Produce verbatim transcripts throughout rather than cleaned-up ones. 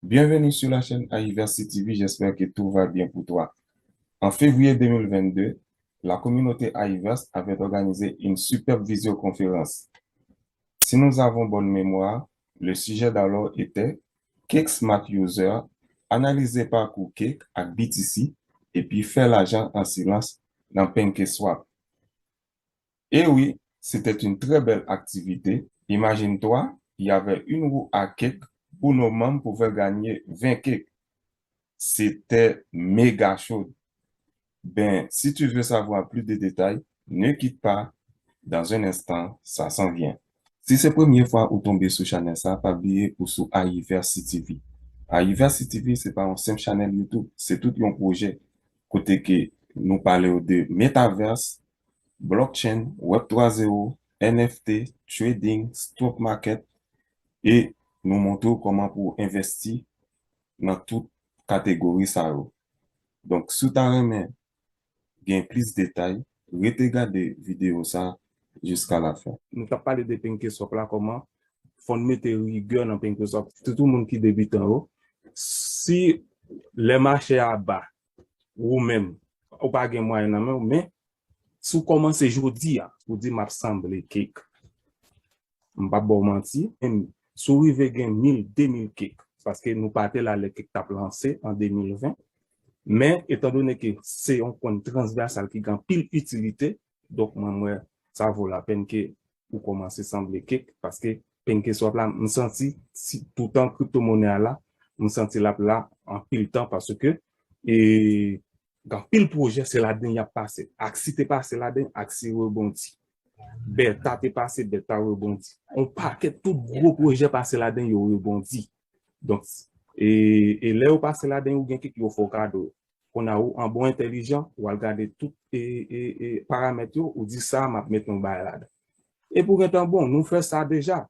Bienvenue sur la chaîne Ayiverse C T V, j'espère que tout va bien pour toi. En février deux mille vingt-deux, la communauté Ayiverse avait organisé une superbe visioconférence. Si nous avons bonne mémoire, le sujet d'alors était Cake Smart User, analyser parcours Cake ak B T C, epi fè lajan an silans nan PancakeSwap. Et oui, c'était une très belle activité. Imagine-toi, il y avait une roue à cake où nos membres pouvaient gagner vingt cakes. C'était méga chaud. Ben, si tu veux savoir plus de détails, ne quitte pas. Dans un instant, ça s'en vient. Si se premye fwa ou tonbe sou chanèl sa, pa bliye ou sou Ayiverse C T V. Ayiverse C T V se pa yon senp chanèl YouTube, se tout yon pwojè kote ke nou pale w de metaverse, blockchain, web twa zewo, N F T, trading, stock market, e nou montre w kòman pou w envèsti nan tout kategori sa yo. Donk, si w ta renmen gen plis detay, rete gade videyo sa jiska la fen. Nou t ap pale de PancakeSwap la, kòman fò n mete rigè nan PancakeSwap. Sitou moun ki debitan yo, si lè mache a ba, ou menm, ou pa gen mwayen nan men w, men si w kòmanse jodi a, ou di, "M ap sanble cake." M p ap ba w manti, menm si w rive gen mil, de mil cake, paske nou pa te la lè cake t ap lanse an de mil ven, men etandone ke se yon kwen transvèsal ki gen anpil itilite, donk mwen, m wè sa vo lapèn ke ou kòmanse sanble cake, paske PancakeSwap la, m santi, si toutan kriptomonè a la, m santi l ap la anpil tan, paske, e, gen anpil pwojè, se ladan y ap pase. Axie te pase ladan, Axie rebondi. Beta te pase, Beta rebondi. On pakèt tout gwo pwojè pase ladan, yo rebondi. Donk, e, e lè yo pase ladan, ou gen kèk yo fè w kado. Kounye a ou an bon entèlijan, ou al gade tout, e, e, e, paramèt yo, ou di, "Sa, m ap met yon bagay ladan." Epi ou gentan bon, nou fè sa deja.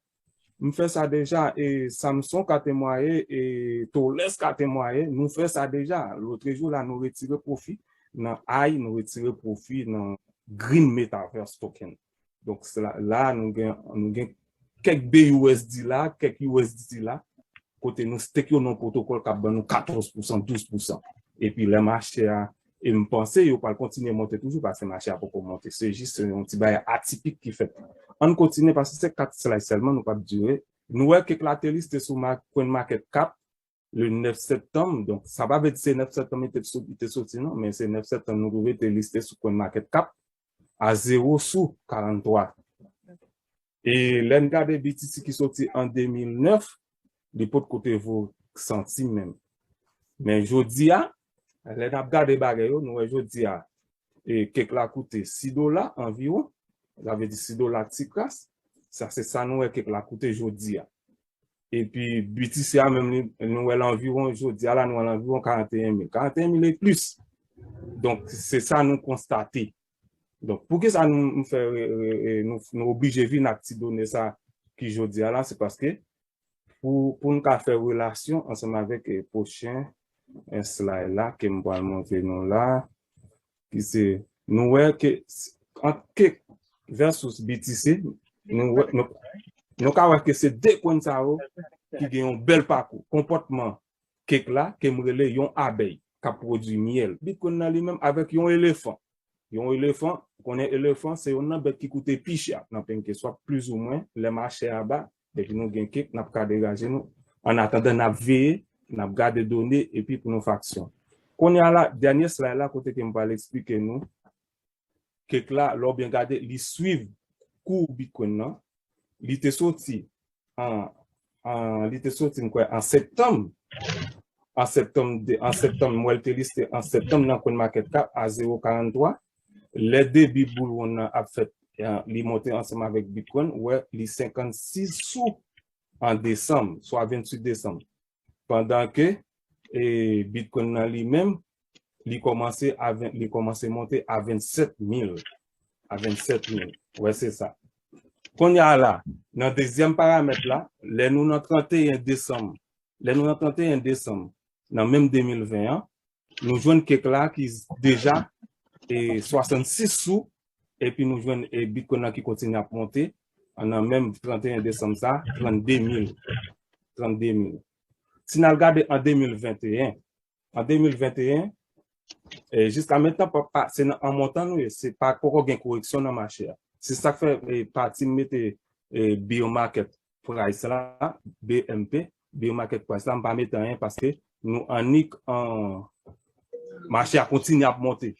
M fè sa deja, e Samson ka temwaye, e Toles ka temwaye, nou fè sa deja. Lotrejou la, nou retire pwofi nan I, nou retire pwofi nan Green Metaverse Token. Donk, se la, la, nou gen, nou gen kèk B U S D la, kèk U S D T la, kote nou stake yo nan pwotokòl k ap ban nou katòz pousan, douz pousan. Epi lè mache a, e m panse yo pral kontinye monte toujou, paske mache a poko monte. Se jis yon ti bagay atipik ki fèt. Ann kontinye, paske se kat slide sèlman, nou p ap dire. Nou wè cake la te liste sou ma-, CoinMarketCap le nèf septanm. Donk, sa pa vle di se nèf septanm li te sot-, li te soti, non, men se nèf septanm nou twouve te liste sou CoinMarketCap a zewo sou karanntwa. E lè n gade B T C ki soti an de mil nèf, li potko te vo santim menm. Men jodi a, lè n ap gade bagay yo, nou wè jodi a, e, cake la koute sis dola anviwon, sa vle di sis dola ti kras, sa se sa nou wè cake la koute jodi a. Epi B T C a menm, li, nou wè l anviwon, jodi a la, nou wè l anviwon karanteyen mil. Karanteyen mil e plis. Donk, se sa nou konstate. Donk, poukisa nou, nou fè, e, e, e, nou, nou oblije vin ak ti done sa ki jodi a la, se paske pou, pou n ka fè relasyon ansanm avèk, e, pwochen, e, slide la ke m pral montre nou la, ki se, nou wè ke s-, ant cake versus B T C, nou wè, nou, nou ka wè ke se de coin sa yo ki gen yon bèl pakou. Konpòtman cake la, ke m rele yon abèy k ap pwodui myèl. Bitcoin nan li menm avèk yon elefan. Yon elefan, ou konnen elefan, se youn nan bèt ki koute pi chè nan PancakeSwap, plizoumwen, lè mache a ba, depi nou gen cake, n ap ka degaje nou. Annatandan, n ap veye, n ap gade done, epi pou nou fè aksyon. Kounye a la, dènye slide la, kote ke m pral eksplike nou, cake la, lè w byen gade, li swiv kou Bitcoin nan. Li te soti an, an, li te soti, m kwè, an septanm. An septanm, de, an septanm, m wè l te liste an septanm nan CoinMarketCap a zewo karanntwa. Lè debi bull run nan ap fèt, e, li monte ansanm avèk Bitcoin, ou wè, li senkannsis sou an desanm, swa venntuit desanm. Pandan ke, e, Bitcoin nan li menm, li kòmanse a ven, li kòmanse monte a vennsèt mil. A vennsèt mil. Wè, se sa. Kounye a la, nan dezyèm paramèt la, lè nou nan tranteyen desanm, lè nou nan tranteyen desanm, nan menm de mil ven an, nou jwenn cake la ki deja, e, swasannsis sou, epi nou jwenn, e, Bitcoin nan ki kontinye ap monte, nan menm tranteyen desanm sa, trannde mil. Trannde mil. Si n al gade an de mil venteyen, an de mil venteyen, e, jiska mentnan, pa, pa, se nan an montan nou ye, se pa poko gen koreksyon nan mache a. Se sa k fè, e, pati m mete, e, bear market price la, B M P, bear market price la, m pa mete anyen paske nou annik an mache a kontinye ap monte.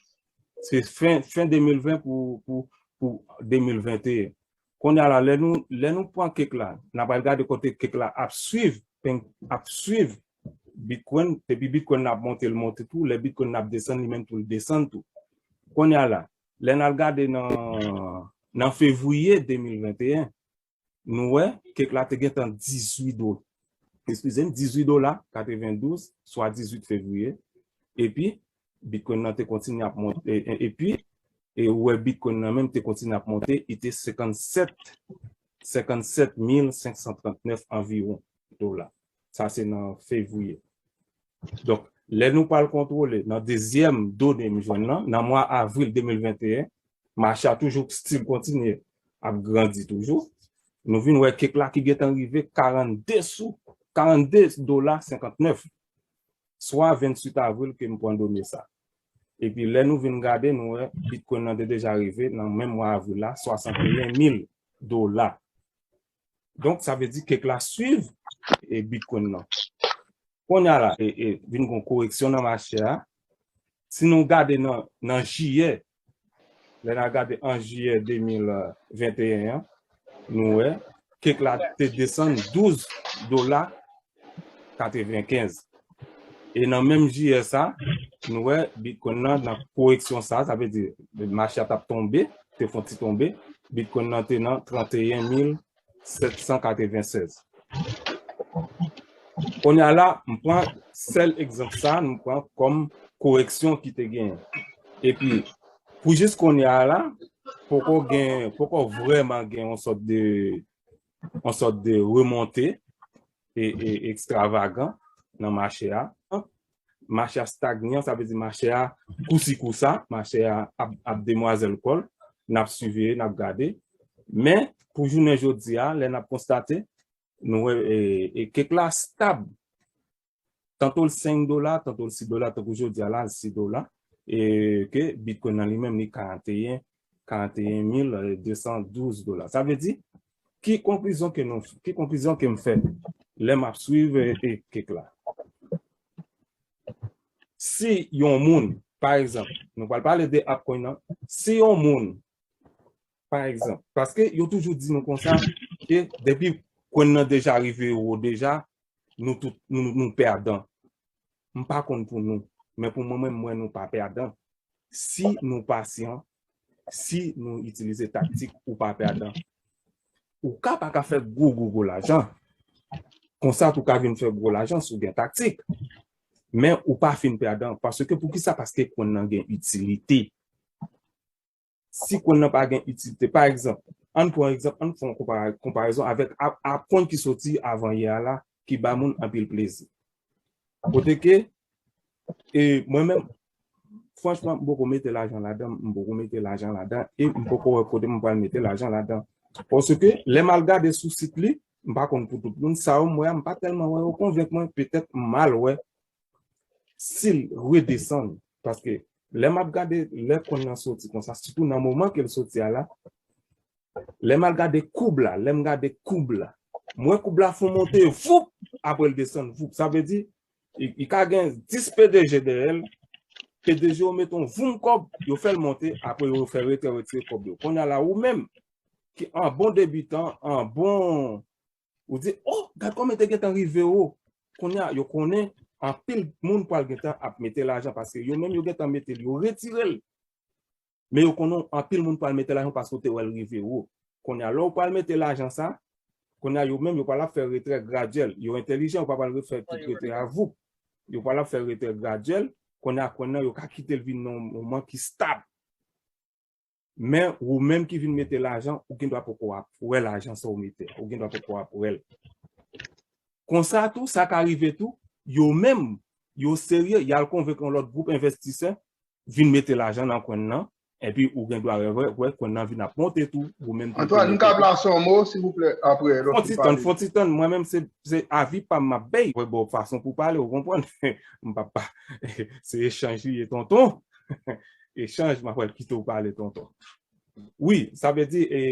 Se fen, fen de mil ven pou, pou, pou de mil venteyen. Kounye a la, lè nou, lè nou pran kek la, n a pral gade kote kek la ap swiv, pen, ap swiv Bitcoin, depi Bitcoin ap monte, l monte tou, lè Bitcoin ap desann, li menm tou, l desann tou. Kounye a la, lè n al gade nan, nan fevriye de mil venteyen, nou wè, kek la te gentan dizuit dola. Eskize m, dizuit dola katrevendouz, swa dizuit fevriye. Epi, Bitcoin nan te kontinye ap monte. E, e, epi, e ou wè Bitcoin nan menm te kontinye ap monte, li te senkannsèt, senkannsèt mil senk san trannèf anviwon dola. Sa se nan fevriye. Donk, lè nou pral kontwole nan dezyèm done m jwenn nan, nan mwa avril de mil venteyen, mache a toujou still kontinye ap grandi toujou. Nou vin wè kek la ki gentan rive karannde sou, karannde dola senkantnèf, swa venntuit avril ke m pran done sa. Epi lè nou vin gade, nou wè Bitcoin nan te deja rive nan menm mwa avril la, swasanteyen mil dola. Donk, sa vle di kek la swiv e Bitcoin nan. Kounye a la, e, e, vin gon koreksyon nan mache a. Si nou gade nan, nan jiyè, lè n a gade an jiyè de mil venteyen an, nou wè, kek la te desann douz dola katrevenkenz. E nan menm jiyè sa, nou wè Bitcoin nan, nan koreksyon sa, sa vle di, mache a t ap tonbe, te fè yon ti tonbe, Bitcoin nan te nan tranteyen mil sèt san katrevensèz. Kounye a la, m pran sèl egzanp sa, m pran kòm koreksyon ki te genyen. Epi, pou jis kounye a la, poko gen, poko vrèman gen yon sòt de, yon sòt de remonte e, e ekstravagan nan mache a. Mache a stagnan, sa vle di mache a kousi kousa, mache a ap, ap demwazèl kò l, n ap siveye, n ap gade. Men, pou jounen jodi a, lè n ap konstate, nou wè, e, e kek la stab. Tanto l senk dola, tanto l sis dola, tankou jodi a la, l sis dola. E ke Bitcoin nan li menm, li karanteyen, karanteyen mil de san douz dola. Sa vle di, ki konklizyon ke nou, ki konklizyon ke m fè lè m ap swiv, e, e kek la? Si yon moun, pa egzanp, nou pral pale de altcoin nan, si yon moun, pa egzanp, paske yo toujou di nou konsa, ke depi coin nan deja rive wo deja, nou tout, nou, nou pèdan. M pa konn pou nou, men pou mwen, mwen, m wè nou pa pèdan. Si nou pasyan, si nou itilize taktik, ou pa pèdan. Ou ka pa ka fè gwo, gwo, gwo lajan. Konsa tou ka vin fè gwo lajan si w gen taktik. Men ou pa fin pèdan. Paske poukisa? Paske coin nan gen itilite. Si coin nan pa gen itilite, pa egzanp, ann pran egzanp, ann fè yon konpara-, konparezon avèk a, a coin ki soti avan yè a la, ki ba moun anpil plezi. Kote ke, e mwen menm, franchman, m poko mete lajan ladan, m poko mete lajan ladan, e m poko wè kote m pral mete lajan ladan. Paske, lè m al gade sou sit li, m pa konn pou tout moun, sa yo m wè a, m pa tèlman wè yo konvenk mwen, petèt m mal wè si l redesann. Paske, lè m ap gade, lè coin nan soti konsa, sitou nan moman ke l soti a la, lè m al gade koub la, lè m gade koub la, m wè koub la fon monte, voup, apre l desann, voup. Sa vle di, li, li ka gen dis P D G dèyè l, P D G yo mete yon voum kòb, yo fè l monte, apre yo fè retrè, retire kòb yo. Kounye a la, ou menm, ki an bon debitan, an bon, ou di, oh, gad kòman te gentan rive wo. Kounye a, yo konnen, anpil moun pral gentan ap mete lajan, paske yo menm yo gentan mete l, yo retire l. Men yo konnen anpil moun pral mete lajan paske w te wè l rive wo. Kounye a, lè w pral mete lajan sa, kounye a, yo menm, yo pral ap fè retrè gradyèl. Yo entèlijan, yo pa pral refè tout retrè a voup. Yo pral ap fè retrè gradyèl. Kounye a, coin nan, yo ka kite l vin nan yon moman ki stab. Men, ou menm ki vin mete lajan, ou gendwa poko ap wè lajan sa w mete a. Ou gendwa poko ap wè l. Konsa tou, sa ka rive tou, yo menm, yo serye, y al konvenk yon lòt gwoup envestisè, vin mete lajan nan coin nan, Epi ou gen dwa wè, wè, wè kwen nan vin ap monte tou, ou menm tou Antoine, m ka plas yon mo, silvouplè, apre, lè w fin pale. Fon ti tann, fon ti tann, mwen menm se, se avi pa m m ap bay, wè, bon, fason pou pale, ou konprann? M pa, pa, se echanj li ye, tonton. Echanj, m ap pral kite w pale, tonton. Wi, sa vle di, e,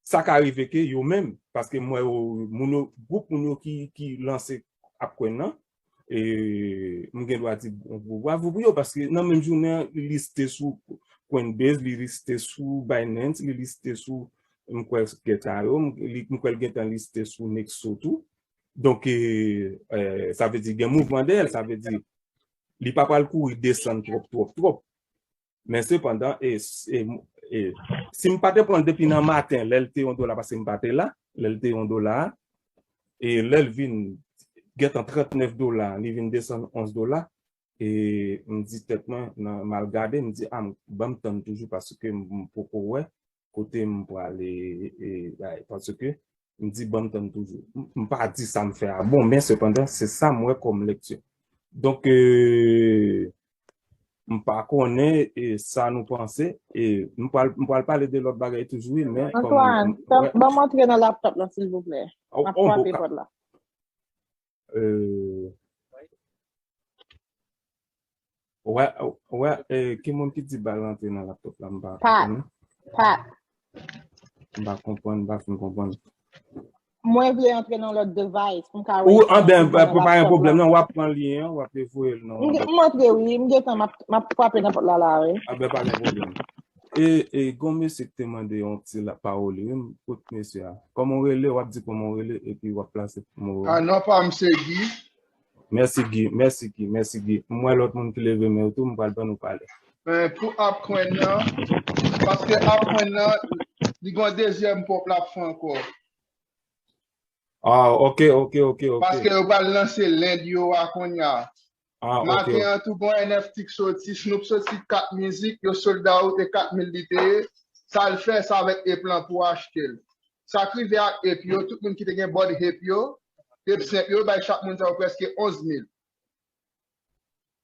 sa ka rive ke yo menm, paske m wè yo, moun yo, gwoup moun yo ki, ki lanse ap kwen nan, e, m gen dwa di yon gwo bravo pou yo, paske nan menm jounen an, li liste sou Coinbase, li liste sou Binance, li liste sou, m kwè, Getayo, m, li, m kwè l gentan liste sou Nexo tou. Donk, e, e, sa vle di gen mouvman dèyè l, sa vle di li pa pral kouri desann twòp, twòp, twòp. Men sepandan, e, e, e, si m pa te pran l depi nan maten, lè l te yon dola, paske m pa te la, lè l te yon dola, e lè l vin gentan trannèf dola, li vin desann onz dola, e m di tèt mwen, nan, m al gade, m di, a, m, ban m tann toujou, paske m, m poko wè kote m prale, e, bay, paske m di, ban m tann toujou. M, m pa di sa m fè a bon, men sepandan, se sa m wè kòm lekti. Donk, e, m pa konnen, e, sa nou panse, e, m pral, m pral pale de lòt bagay toujou, wi, men kòm, Antoine, m, fè m, wè. Ban m antre nan laptop la, silvouplè. O, m ap o, frape pòt la. E, wè, wè, e, ki moun ki di ba l rantre nan laptop la, m pa konprann. Pat. M pa konprann, m pa fin konprann. Mwen vle antre nan lòt device pou m ka wè. Ou, anben, pa gen pwoblèm, non, w ap pran lyen an, w ap voye l, non. M, m antre, wi, m gentan, m ap, m ap frape nan pòt la, la, wi. Anben, pa gen pwoblèm. E, e, gon mesye ki te mande yon ti la pawòl, wi, m, kot mesye a. Kòman w rele, w ap di kòman w rele, epi w ap plase mo. A, non pa m se Guy. Mèsi Guy, mèsi Guy, mèsi Guy. M wè lòt moun ki leve men yo tou, m pral ban nou pale. Men pou Upcoin nan, paske Upcoin nan, li gon dezyèm pòp l ap fè ankò. Ah, ok, ok, ok, ok. Paske yo pral lanse Lend yo a kounye a. Ah, ok. Maten an tou gon N F T k soti, Snoop soti kat mizik, yo sold out e kat mil li te ye. Sa l fè, sa avèk app lan pou achte l. Sa k rive ak app yo, tout moun ki te gen bòd app yo, app senp yo, bay chak moun sa yo prèske onz mil.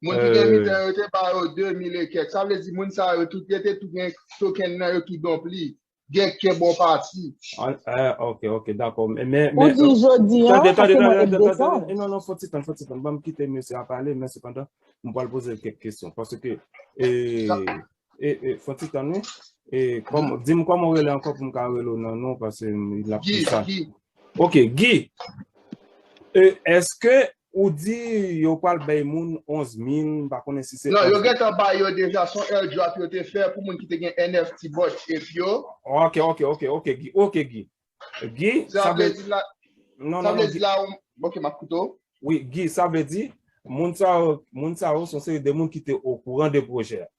Moun ki gen mitan yo te ba yo de mil e kèk. Sa vle di moun sa yo tout yo te tou gen token nan yo ki donpli. Gen kenbe w pati. Ah, eh, ok, ok, dakò. Men, men, men, ou di jodi an, tande, tande, tande, tande, tande. Eh, non, non, fò ti tann, fò ti tann. Ban m kite mesye a pale, men sepandan, m pral poze l kèk kesyon. Paske, e, e, e, fò ti tann, wi. E, kòm, di m kòman w rele ankò pou m ka rele w nan non, paske m, l ap Guy, sa. Guy. Ok, Guy. E, èske ou di yo pral bay moun onz mil, m pa konnen si se Non, yo onz mil. Gentan bay yo deja, se yon airdrop yo te fè pou moun ki te gen N F T bòd app yo. Ok, ok, ok, ok, Guy, ok, Guy. Guy, sa vle di la, non, sa non, vle di la, ok, m ap koute w. Wi, Guy, sa vle di, moun sa yo, moun sa yo se yon seri de moun ki te okouran de pwojè a.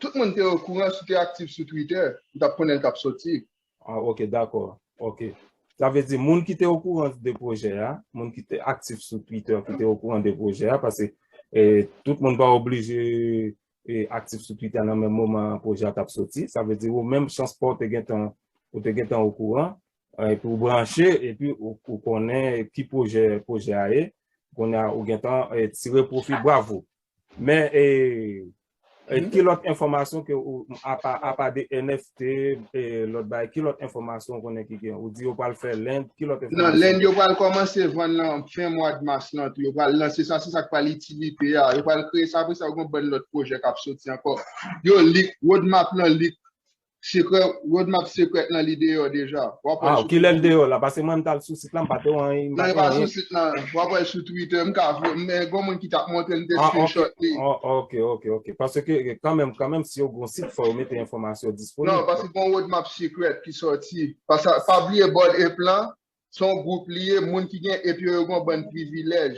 Tout moun te okouran, si w te aktif sou Twitter, ou t ap konnen l t ap soti. Ah, ok, dakò. Ok. Sa vle di, moun ki te okouran de pwojè a, moun ki te aktif sou Twitter, ki te okouran de pwojè a, paske, eh, tout moun pa oblije, eh, aktif sou Twitter nan menm moman pwojè a t ap soti. Sa vle di, ou menm chans pa w te gentan, ou te gentan okouran, eh, epi ou branche, epi ou, ou konnen ki pwojè, pwojè a ye, kounye a ou gentan, eh, tire pwofi, bravo. Men, e, e, ki lòt enfòmasyon ke ou, apa, apa de N F T, e, lòt bagay, ki lòt enfòmasyon ou konnen ki gen? Ou di yo pral fè Lend, ki lòt enfòmasyon? Non, Lend yo pral kòmanse vann nan fen mwa mas lan tou. Yo pral lanse sa, se sa k pral itilite a. Yo pral kreye sa, apre sa, yo gen yon bann lòt pwojè k ap soti ankò. Yo leak, roadmap lan leak. Sekrè, roadmap sekrè lan li deyò deja. W ap wè l sou Twitter. Ah, kilè l deyò la? Paske mwen m t al sou sit la, m pa te wè anyen, m pa te wè anyen. Non, li pa sou sit lan. W ap wè l sou Twitter, m ka voye, men gon moun ki t ap montre m te screenshot li. Ah, ok. Oh, ok, ok, ok. Paske, kanmenm, kanmenm, si yo gon sit, fò yo mete enfòmasyon disponib. Non, paske gon roadmap sekrè ki soti. Paske, pa bliye bòd app lan, se yon gwoup li ye, moun ki gen app yo, yo gon bann privilèj.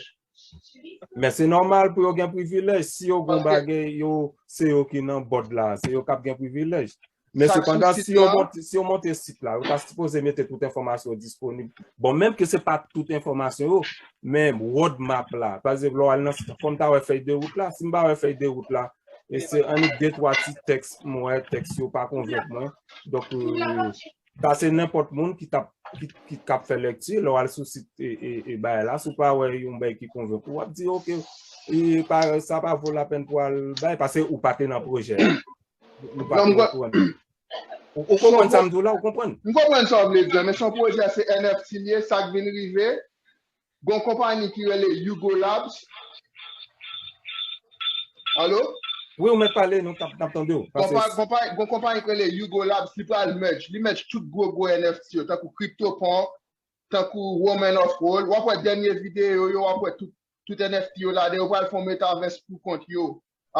Men se nòmal pou yo gen privilèj, si yo gon bagay, yo, se yo ki nan bòd la, se yo k ap gen privilèj. Men sepandan, si yo monte, si yo monte sit la, yo ta sipoze mete tout enfòmasyon yo disponib. Bon, menm ke se pa tout enfòmasyon yo, men roadmap la. Pa egzanp, lè w al nan sit, fò m ta wè fèy de wout la. Si m pa wè fèy de wout la, e se annik de twa ti tèks, m wè tèks yo pa konvenk mwen. Donk, e, sa se nenpòt moun ki t ap, ki, ki, k ap fè lekti, lè w al sou sit, e, e, e, bagay la, si w pa wè yon bagay ki konvenk ou, w ap di, ok, e, pa, sa pa vo lapèn pou al bay, paske ou pa te nan pwojè a. Nou pa konprann. Ou konprann sa m di w la, ou konprann? M konprann sa w vle di, men se yon pwojè, se N F T li ye, sa k vin rive. Gon konpayi ki rele Hugo Labs. Alo? Wi, ou mèt pale, nou t ap tande w. Gon konpayi ki rele Hugo Labs, li pral merge. Li merge tout gwo gwo N F T yo, tankou CryptoPunk, tankou Woman of Gold. W ap wè dènye videyo yo, w ap wè tout, tout N F T yo ladan. Yo pral fè yon metaverse pou kont yo.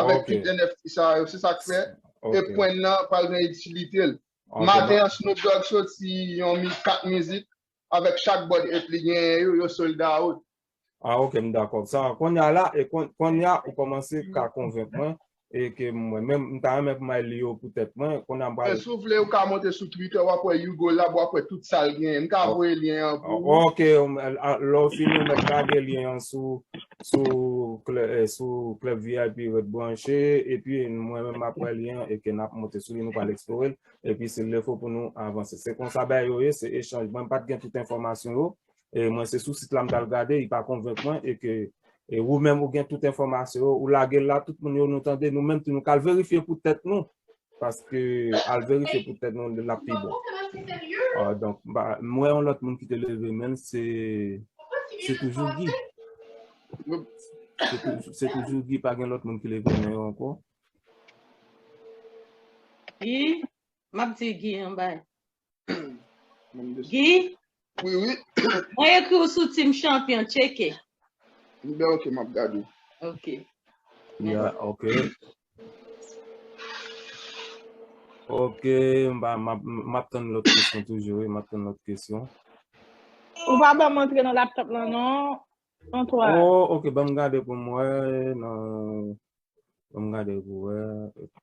Avèk tout N F T sa yo. Se sa k fè. E pwen nan pral gen itilite l. Maten an, Snoop Dogg soti yon mi, kat mizik. Avèk chak bòd ape li genyen yo, yo sold out. Ah, ok, m dakò. Sa, kounye a la, e kon- kounye a, ou kòmanse ka konvenk mwen, e ke mwen menm, m ta renmen pou m al li yo pou tèt mwen, kounye a m pral. Si w vle, ou ka monte sou Twitter, w ap wè Hugo Lab, w ap wè tout sa l genyen. M ka voye lyen an pou ou. Ok, lè w fini, ou mèt lage lyen an sou, sou, sou Club V I P Red Branche, epi mwen menm m ap wè lyen an, e ke n ap monte sou li, nou pral eksplore l. Epi si l lefo pou nou avanse. Se konsa bagay yo ye, se echanj. Mwen m pa t gen tout enfòmasyon yo. E mwen se sou sit la m t al gade, li pa konvenk mwen, e ke e ou menm ou gen tout enfòmasyon yo, ou lage l la, tout moun yo nou tande, nou menm tou nou k al verifye pou tèt nou. Paske al verifye pou tèt nou, l ap pi bon. Ah, donk, m wè yon lòt moun ki te leve men l, se, se toujou Guy. Se toujou, se toujou Guy, pa gen lòt moun ki leve men yo ankò. Guy, m ap di Guy yon bay. Guy? Wi, wi. Mwen ekri w sou Team Champion, tcheke. Ben, ok, m ap gade. Ok. Ya, ok. Ok, m pa, m ap, m ap tann lòt kesyon toujou, wi, m ap tann lòt kesyon. Ou pa ban m antre nan laptop lan, non, Antoine? Oh, ok, ban m gade pou m wè, nan, ban m gade pou wè,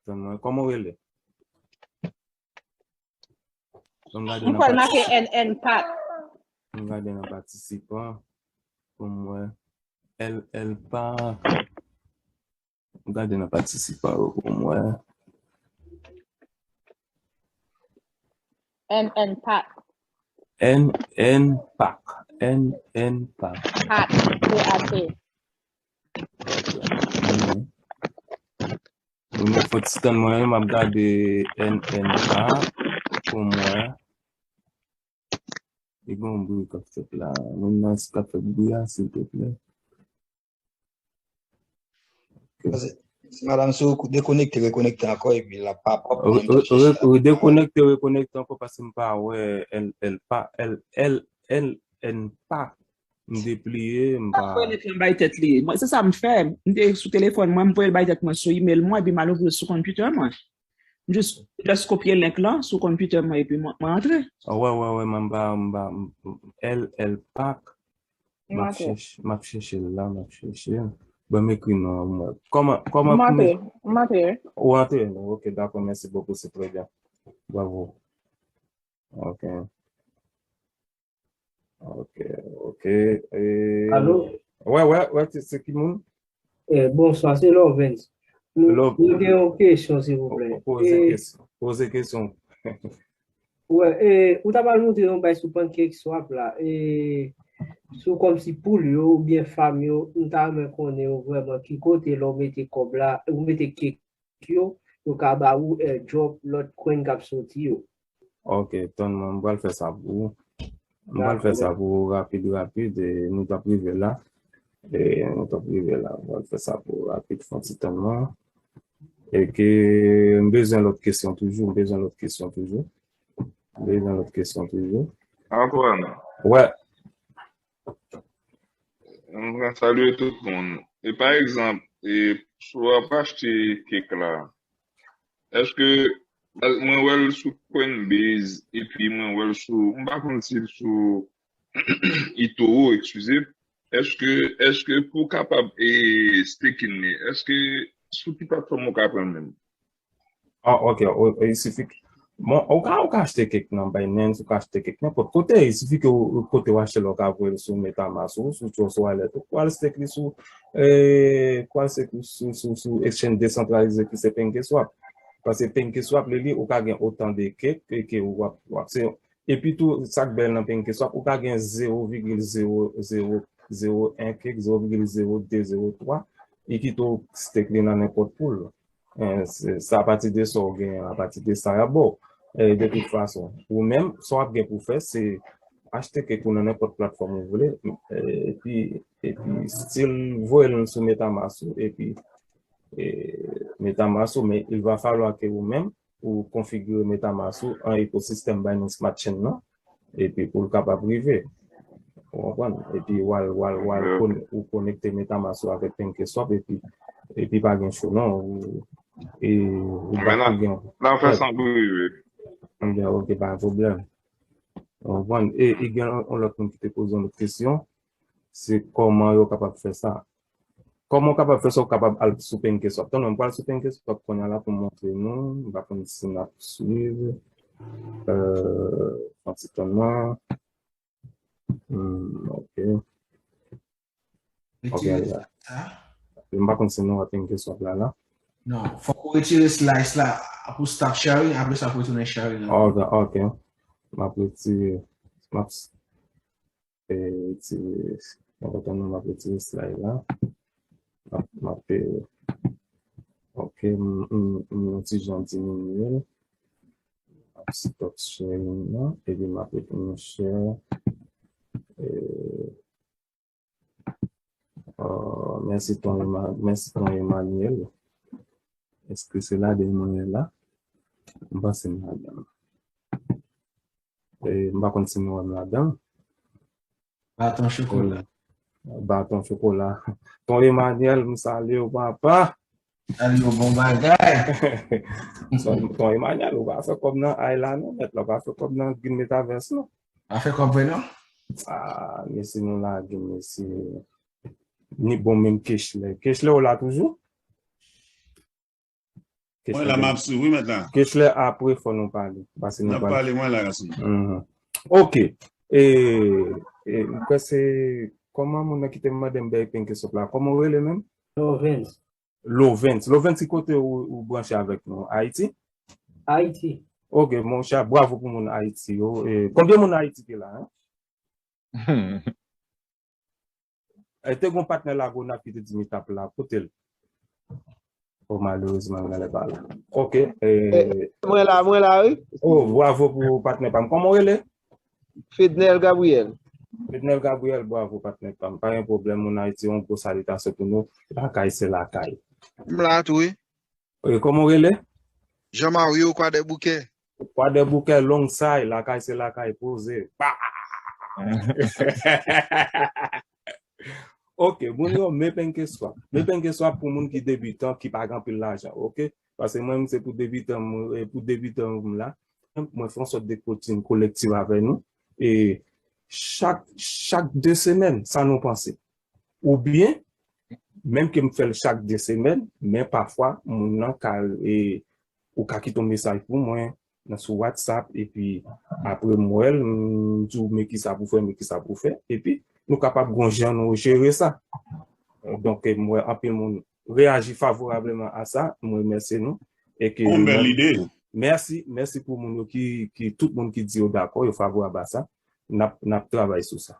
tann mwen. Kòman w rele? M kwè l make N N Pac. M gade nan patisipan pou m wè. L L Pac. M gade nan patisipan yo pou m wè. N N Pac. N N Pac. N N Pac. Pac. P A C. Wi, men fò ti tann mwen, m ap gade N N A pou m wè. Li gen yon bri k ap fèt la. Moun nan k ap fè bri a, silteplè. Paske, madanm, si w dekonekte, rekonekte ankò, epi l ap pa pòp. Re-, re-, re-, dekonekte, rekonekte ankò, paske m pa wè L, L pa, L, L, L N pa. M depliye, m pa. Sa fè nèt lan bay tèt li. Mwen, se sa m fè. M te sou telefòn mwen, m voye l bay tèt mwen sou email mwen, epi m al ouvri l sou konpitè mwen. M jis, jis kopye link lan sou konpitè mwen, epi mwen, mwen antre. Ah, wè, wè, wè, m pa, m pa, m, L L Pac. M ap chèche, m ap chèche l la, m ap chèche l. Bon, m ekri non an mwen. Kòman, kòman pou m antre? M antre. Ou antre? Ok, dakò, mèsi bokou, se trè byen. Bravo. Ok. Ok, ok. E, alo? Wè, wè, wè, se, se ki moun? Eh, bonswa, se Lovens. Nou, Love. Nou gen yon kesyon, silvouplè. Po-, poze kesyon. Poze kesyon. Wè, eh, ou ta pral montre yon bay sou Pancake Swap la. Eh, sou kòmsi poul yo oubyen farm yo, m ta renmen konnen yo vrèman ki kote lè w mete kòb la, ou mete cake yo, yo ka ba ou airdrop lòt coin k ap soti yo. Ok, tann mwen, m pral fè sa pou ou. M pral fè sa pou ou rapid, rapid, e nou t ap rive la. E nou t ap rive la. M pral fè sa pou ou rapid, fè yon ti tann mwen. E ke m bezwen lòt kesyon toujou, m bezwen lòt kesyon toujou. M bezwen lòt kesyon toujou. Antoine. Wè. M pral salye tout moun. E pa egzanp, e, si w ap achte cake la, èske, mwen wè l sou Coinbase, epi mwen wè l sou, m pa konn si l sou eToro, eskize. Èske, èske pou w kapab, e, staking li, èske sou ki platfòm ou ka pran l menm? Ah, ok, o, e, il suffit que, bon, ou ka, ou ka achte cake nan Binance, ou ka achte cake nenpòt kote, il suffit que ou, kote w achte la, ou ka voye l sou MetaMask ou, sou Trust Wallet ou, ou al stake li sou, e, ou al stake li sou, sou, sou exchange desantralize ki se PancakeSwap. Paske PancakeSwap, li, li, ou ka gen otan de cake, e ke w ap, w ap, se, epi tou, sa k bèl nan PancakeSwap, ou ka gen zewo vigil zewo zewo zewo en cake, zewo vigil zewo de zewo twa, e kite w stake li nan nenpòt pool. Eh, se, se apati de sa w genyen, apati de sa y ap ba w. Eh, de tout fason, ou menm, sa w ap gen pou fè, se achte kèk ou nan nenpòt platfòm ou vle, eh, epi, epi still voye l sou Metamask ou, epi, eh, Metamask ou, men il va falloir que ou menm, ou konfigire Metamask ou an ekosistèm Binance Smart Chain nan, epi pou l kapab rive. Ou konprann? Epi w al, w al, w al kon-, ou konekte Metamask ou avèk PancakeSwap, epi, epi pa gen cho non, ou, e, ou pa pou gen. N ap fè sa pou rive. Ebyen, ok, pa gen pwoblèm. Ou konprann? E, e gen yon, yon lòt moun ki te poze yon lòt kesyon, se kòman yo kapab fè sa. Kòman w kapab fè sa, w kapab al sou PancakeSwap. Tann, mwen pral sou PancakeSwap kounye a la pou m montre nou. M pa konn si n ap swiv. Euh, fè yon ti tann mwen. Hmm, ok. Ok, retire la. Sa. M pa konn si nou wè PancakeSwap la, la. Non, fòk ou retire slice la pou stop sharing, apre sa pou retounen sharing la. Ok, ok. M ap retire, m ap s-, e, retire, m ap retire slice la. M ap, m ap, e, ok, m, m, m yon ti jan diminye l. M ap stop sharing nan, epi m ap retounen share. E, Oh, mèsi ton Emma-, mèsi ton Emmanuel. Èske se ladan mwen ye la? M panse m ladan. E, m pa konn si nou wè m ladan. Baton chokola. Baton chokola. Ton Emmanuel, m salye w, papa. Salye w, bon bagay. Ton Emmanuel, ou pa fè kòb nan ay la non, mèt la, ou pa fè kòb nan Green Metaverse non. Pa fè kòb vre non. Ah, mesye nou lage, mesye. Ni bon menm Kechlè. Kechlè ou la toujou? Mwen la, m ap swiv, wi, mèt la. Kechlè, apre, fò nou pale. Pase nou pale. N ap pale, mwen la, gason. Mhm. Ok. E, e, m kwè se, kòman moun nan ki te mande m bèy PancakeSwap la? Kòman w rele menm? Lovens. Lovens. Lovens, ki kote ou, ou branche avèk nou? Ayiti? Ayiti. Ok, monchè, bravo pou moun Ayiti yo. E, konbyen moun Ayiti ki la, hein? E, te gon patnè Lagonav ki te di m li t ap la. Kote l? Oh, malerezman, l genlè pa la. Ok. E, mwen la, mwen la, wi. Oh, bravo pou patnè pa m. Kòman w rele? Fednel Gabriel. Fednel Gabriel, bravo, patnè pa m. Pa gen pwoblèm, moun Ayiti, yon gwo salitasyon pou nou. Lakay se lakay. M la tou, wi. E, kòman w rele? Jean Mario Kwadèboukè. Kwadèboukè, long say, lakay se lakay, poze. Ba! Ok, moun yo, men PancakeSwap. Men PancakeSwap pou moun ki debitan, ki pa gen anpil lajan, ok? Paske mwen, se pou debitan, mwen, e pou debitan, mwen la. Mwen fè yon sòt de coaching kolektif avè nou. E chak, chak de semèn, sa nou panse? Oubyen, menm ke m fè l chak de semèn, men pafwa, moun nan ka, e, ou ka kite yon mesaj pou mwen nan sou WhatsApp, epi apre m wè l, m di w, men kisa pou fè, men kisa pou fè, epi nou kapab gon jan nou jere sa. Donk, m wè anpil moun reyaji favorableman a sa, m remèsye nou. E ke yon bèl ide. Mèsi, mèsi pou moun yo ki, ki, tout moun ki di yo dakò, yo favorab a sa. N ap, n ap travay sou sa.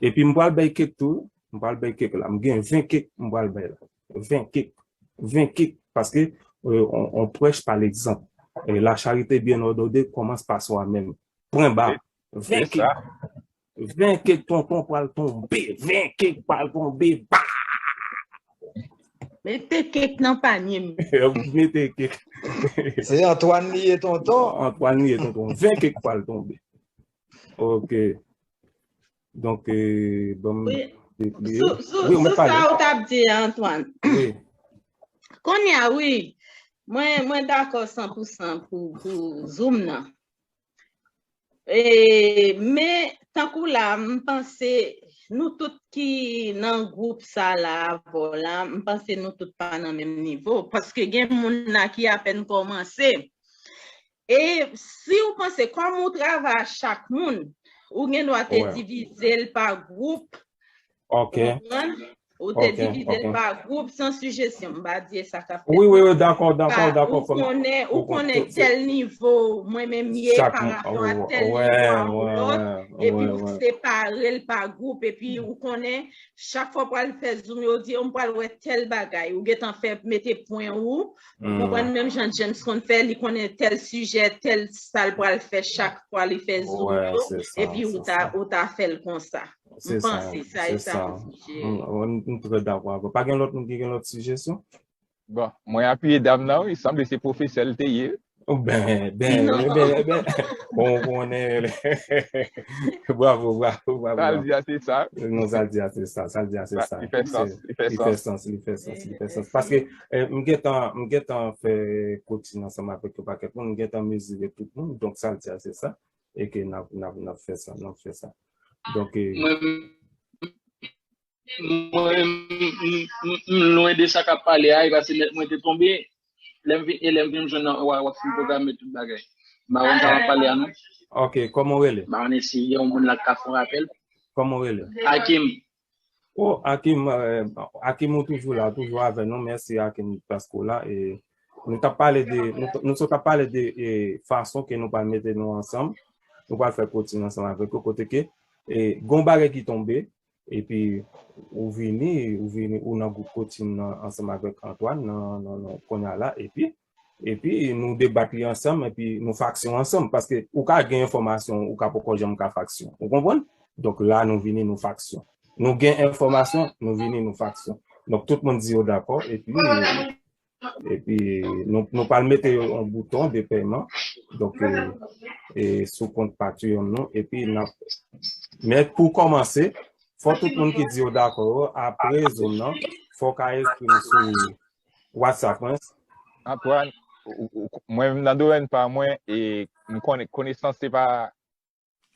Epi m pral bay kek tou, m pral bay kek la. M gen ven kek m pral bay la. Ven kek. Ven kek. Paske, euh, on, on prêche par l'exemple. Et la charité bien ordonnée commence par soi-même. Pwen ba. Ven kek. Ven kek tonton pral tonbe. Ven kek pral tonbe. Ba! Mete kek nan panye m. Mete kek. Se Antoine li ye, tonton. Antoine li ye, tonton. Ven kek pral tonbe. Ok. Donk, euh, ban m depliye. Sou, sou, wi, sou sa ou t ap di a, Antoine. Wi. Kounye a, wi. Mwen, mwen dakò san pou san pou, pou Zoom nan. E, men, tankou la, m panse nou tout ki nan gwoup sa la, avè w la, m panse nou tout pa nan menm nivo. Paske gen moun la ki apèn kòmanse. E si w panse, kòm ou travay ak chak moun, ou gen dwa te divize l pa gwoup. Ok. Ou konprann? Ou te divize l pa gwoup san sijesyon. M pa di e sa k ap fèt. Wi, wi, wi, dakò, dakò, dakò. Ou konnen, ou konnen tèl nivo mwen menm ye pa rapò a tèl nivo a yon lòt, epi ou separe l pa gwoup, epi ou konnen, chak fwa w pral fè zoom, yo di, "Oh, m pral wè tèl bagay." Ou gentan fè, mete pwen ou, ou konprann, menm jan James konn fè, li konnen tèl sijè, tèl sa l pral fè chak fwa li fè zoom yo, epi ou ta, ou ta fè l konsa. M panse sa e sa pou sijè. M trè dakò avè w. Pa gen lòt moun ki gen lòt sijesyon? Bon, mwen apiye dam nan, wi, sanble se pwofesè l te ye. Ben, ben, ben, ben. Bon, ou konnen. Bravo, bravo, bravo. Sa l di a, se sa. Non, sa l di a, se sa. Sa l di a, se sa. Li fè sans, li fè sans, li fè sans, li fè sans. Paske, eh, m gentan, m gentan fè coaching ansanm avèk yon pakèt moun, m gentan mezire tout moun, donk sa l di a, se sa. E ke n ap, n ap, n ap fè sa, n ap fè sa. Donk, eh, mwen, mwen, m, m, m, m lwen de sa k ap pale a, e paske nèt mwen te tonbe. Lè m vin, e lè m vin jwenn nan, w a, w ap fin pwograme tout bagay. M pa konn sa w ap pale a, non. Ok, kòman w rele? M pa konnen si gen yon moun la k ka fè yon rapèl. Kòman w rele? Akim. Oh, Akim, eh, Akim, ou toujou la, ou toujou avè nou. Mèsi, Akim, paske w la. E nou t ap pale de, nou, nou sot ap pale de, eh, fason ke nou pral mete nou ansanm. Nou pral fè coaching ansanm avèk yo, kote ke, eh, gon bagay ki tonbe, epi ou vini, ou vini, ou nan gwoup coaching nan ansanm avèk Antoine, nan, nan, nan, kounye a la, epi, epi nou debat li ansanm, epi nou faksyon ansanm, paske ou ka gen enfòmasyon, ou ka poko janm ka faksyon. Ou konprann? Donk la, nou vini, nou faksyon. Nou gen enfòmasyon, nou vini, nou faksyon. Donk tout moun di yo dakò, epi, epi nou, nou pral mete yon bouton de pèman. Donk, eh, eh, sou kont Patreon nou, epi n ap, men pou kòmanse, fò tout moun ki di yo dakò yo, apre zoom nan, fò w ka ekri m sou WhatsApp mwen. Antoine, ou, ou, ou, mwen menm nan domèn pa mwen, e m konnen konesans se pa,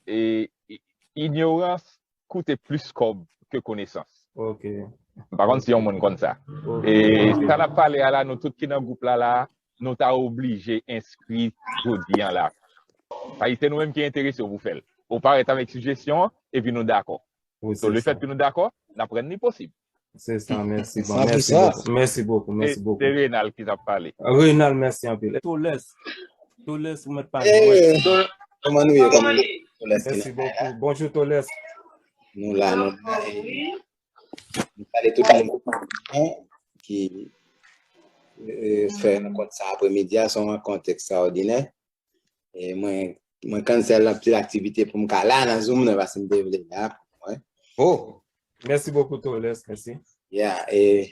e, e, inyorans koute plis kòb ke konesans. Ok. M pa konn si yon moun konn sa. Ok. E sa n ap pale a la, nou tout ki nan gwoup la la, nou ta oblije enskri jodi an la. Sa se nou menm ki enterese w pou fè l. Ou parèt avèk sijesyon an, epi nou dakò. So, lefètke nou dakò, n ap rann li posib. Se sa, mèsi. Bon, mèsi bokou, mèsi bokou, mèsi bokou. Se Renal ki t ap pale. Renal, mèsi anpil. Tolès, Tolès, ou mèt pale. Kòman nou ye, kòman nou ye? Tolès ki la. Mèsi bokou. Bonjou, Tolès. Nou la, nou la. Nou salye tout moun ki, eh, fè rankont sa apremidi a, se yon rankont ekstraòdinè. E mwen, mwen cancel anpil aktivite pou m ka la nan Zoom nan, paske m te vle la pou mwen. Oh, mèsi bokou, Tolès, mèsi. Yeah, e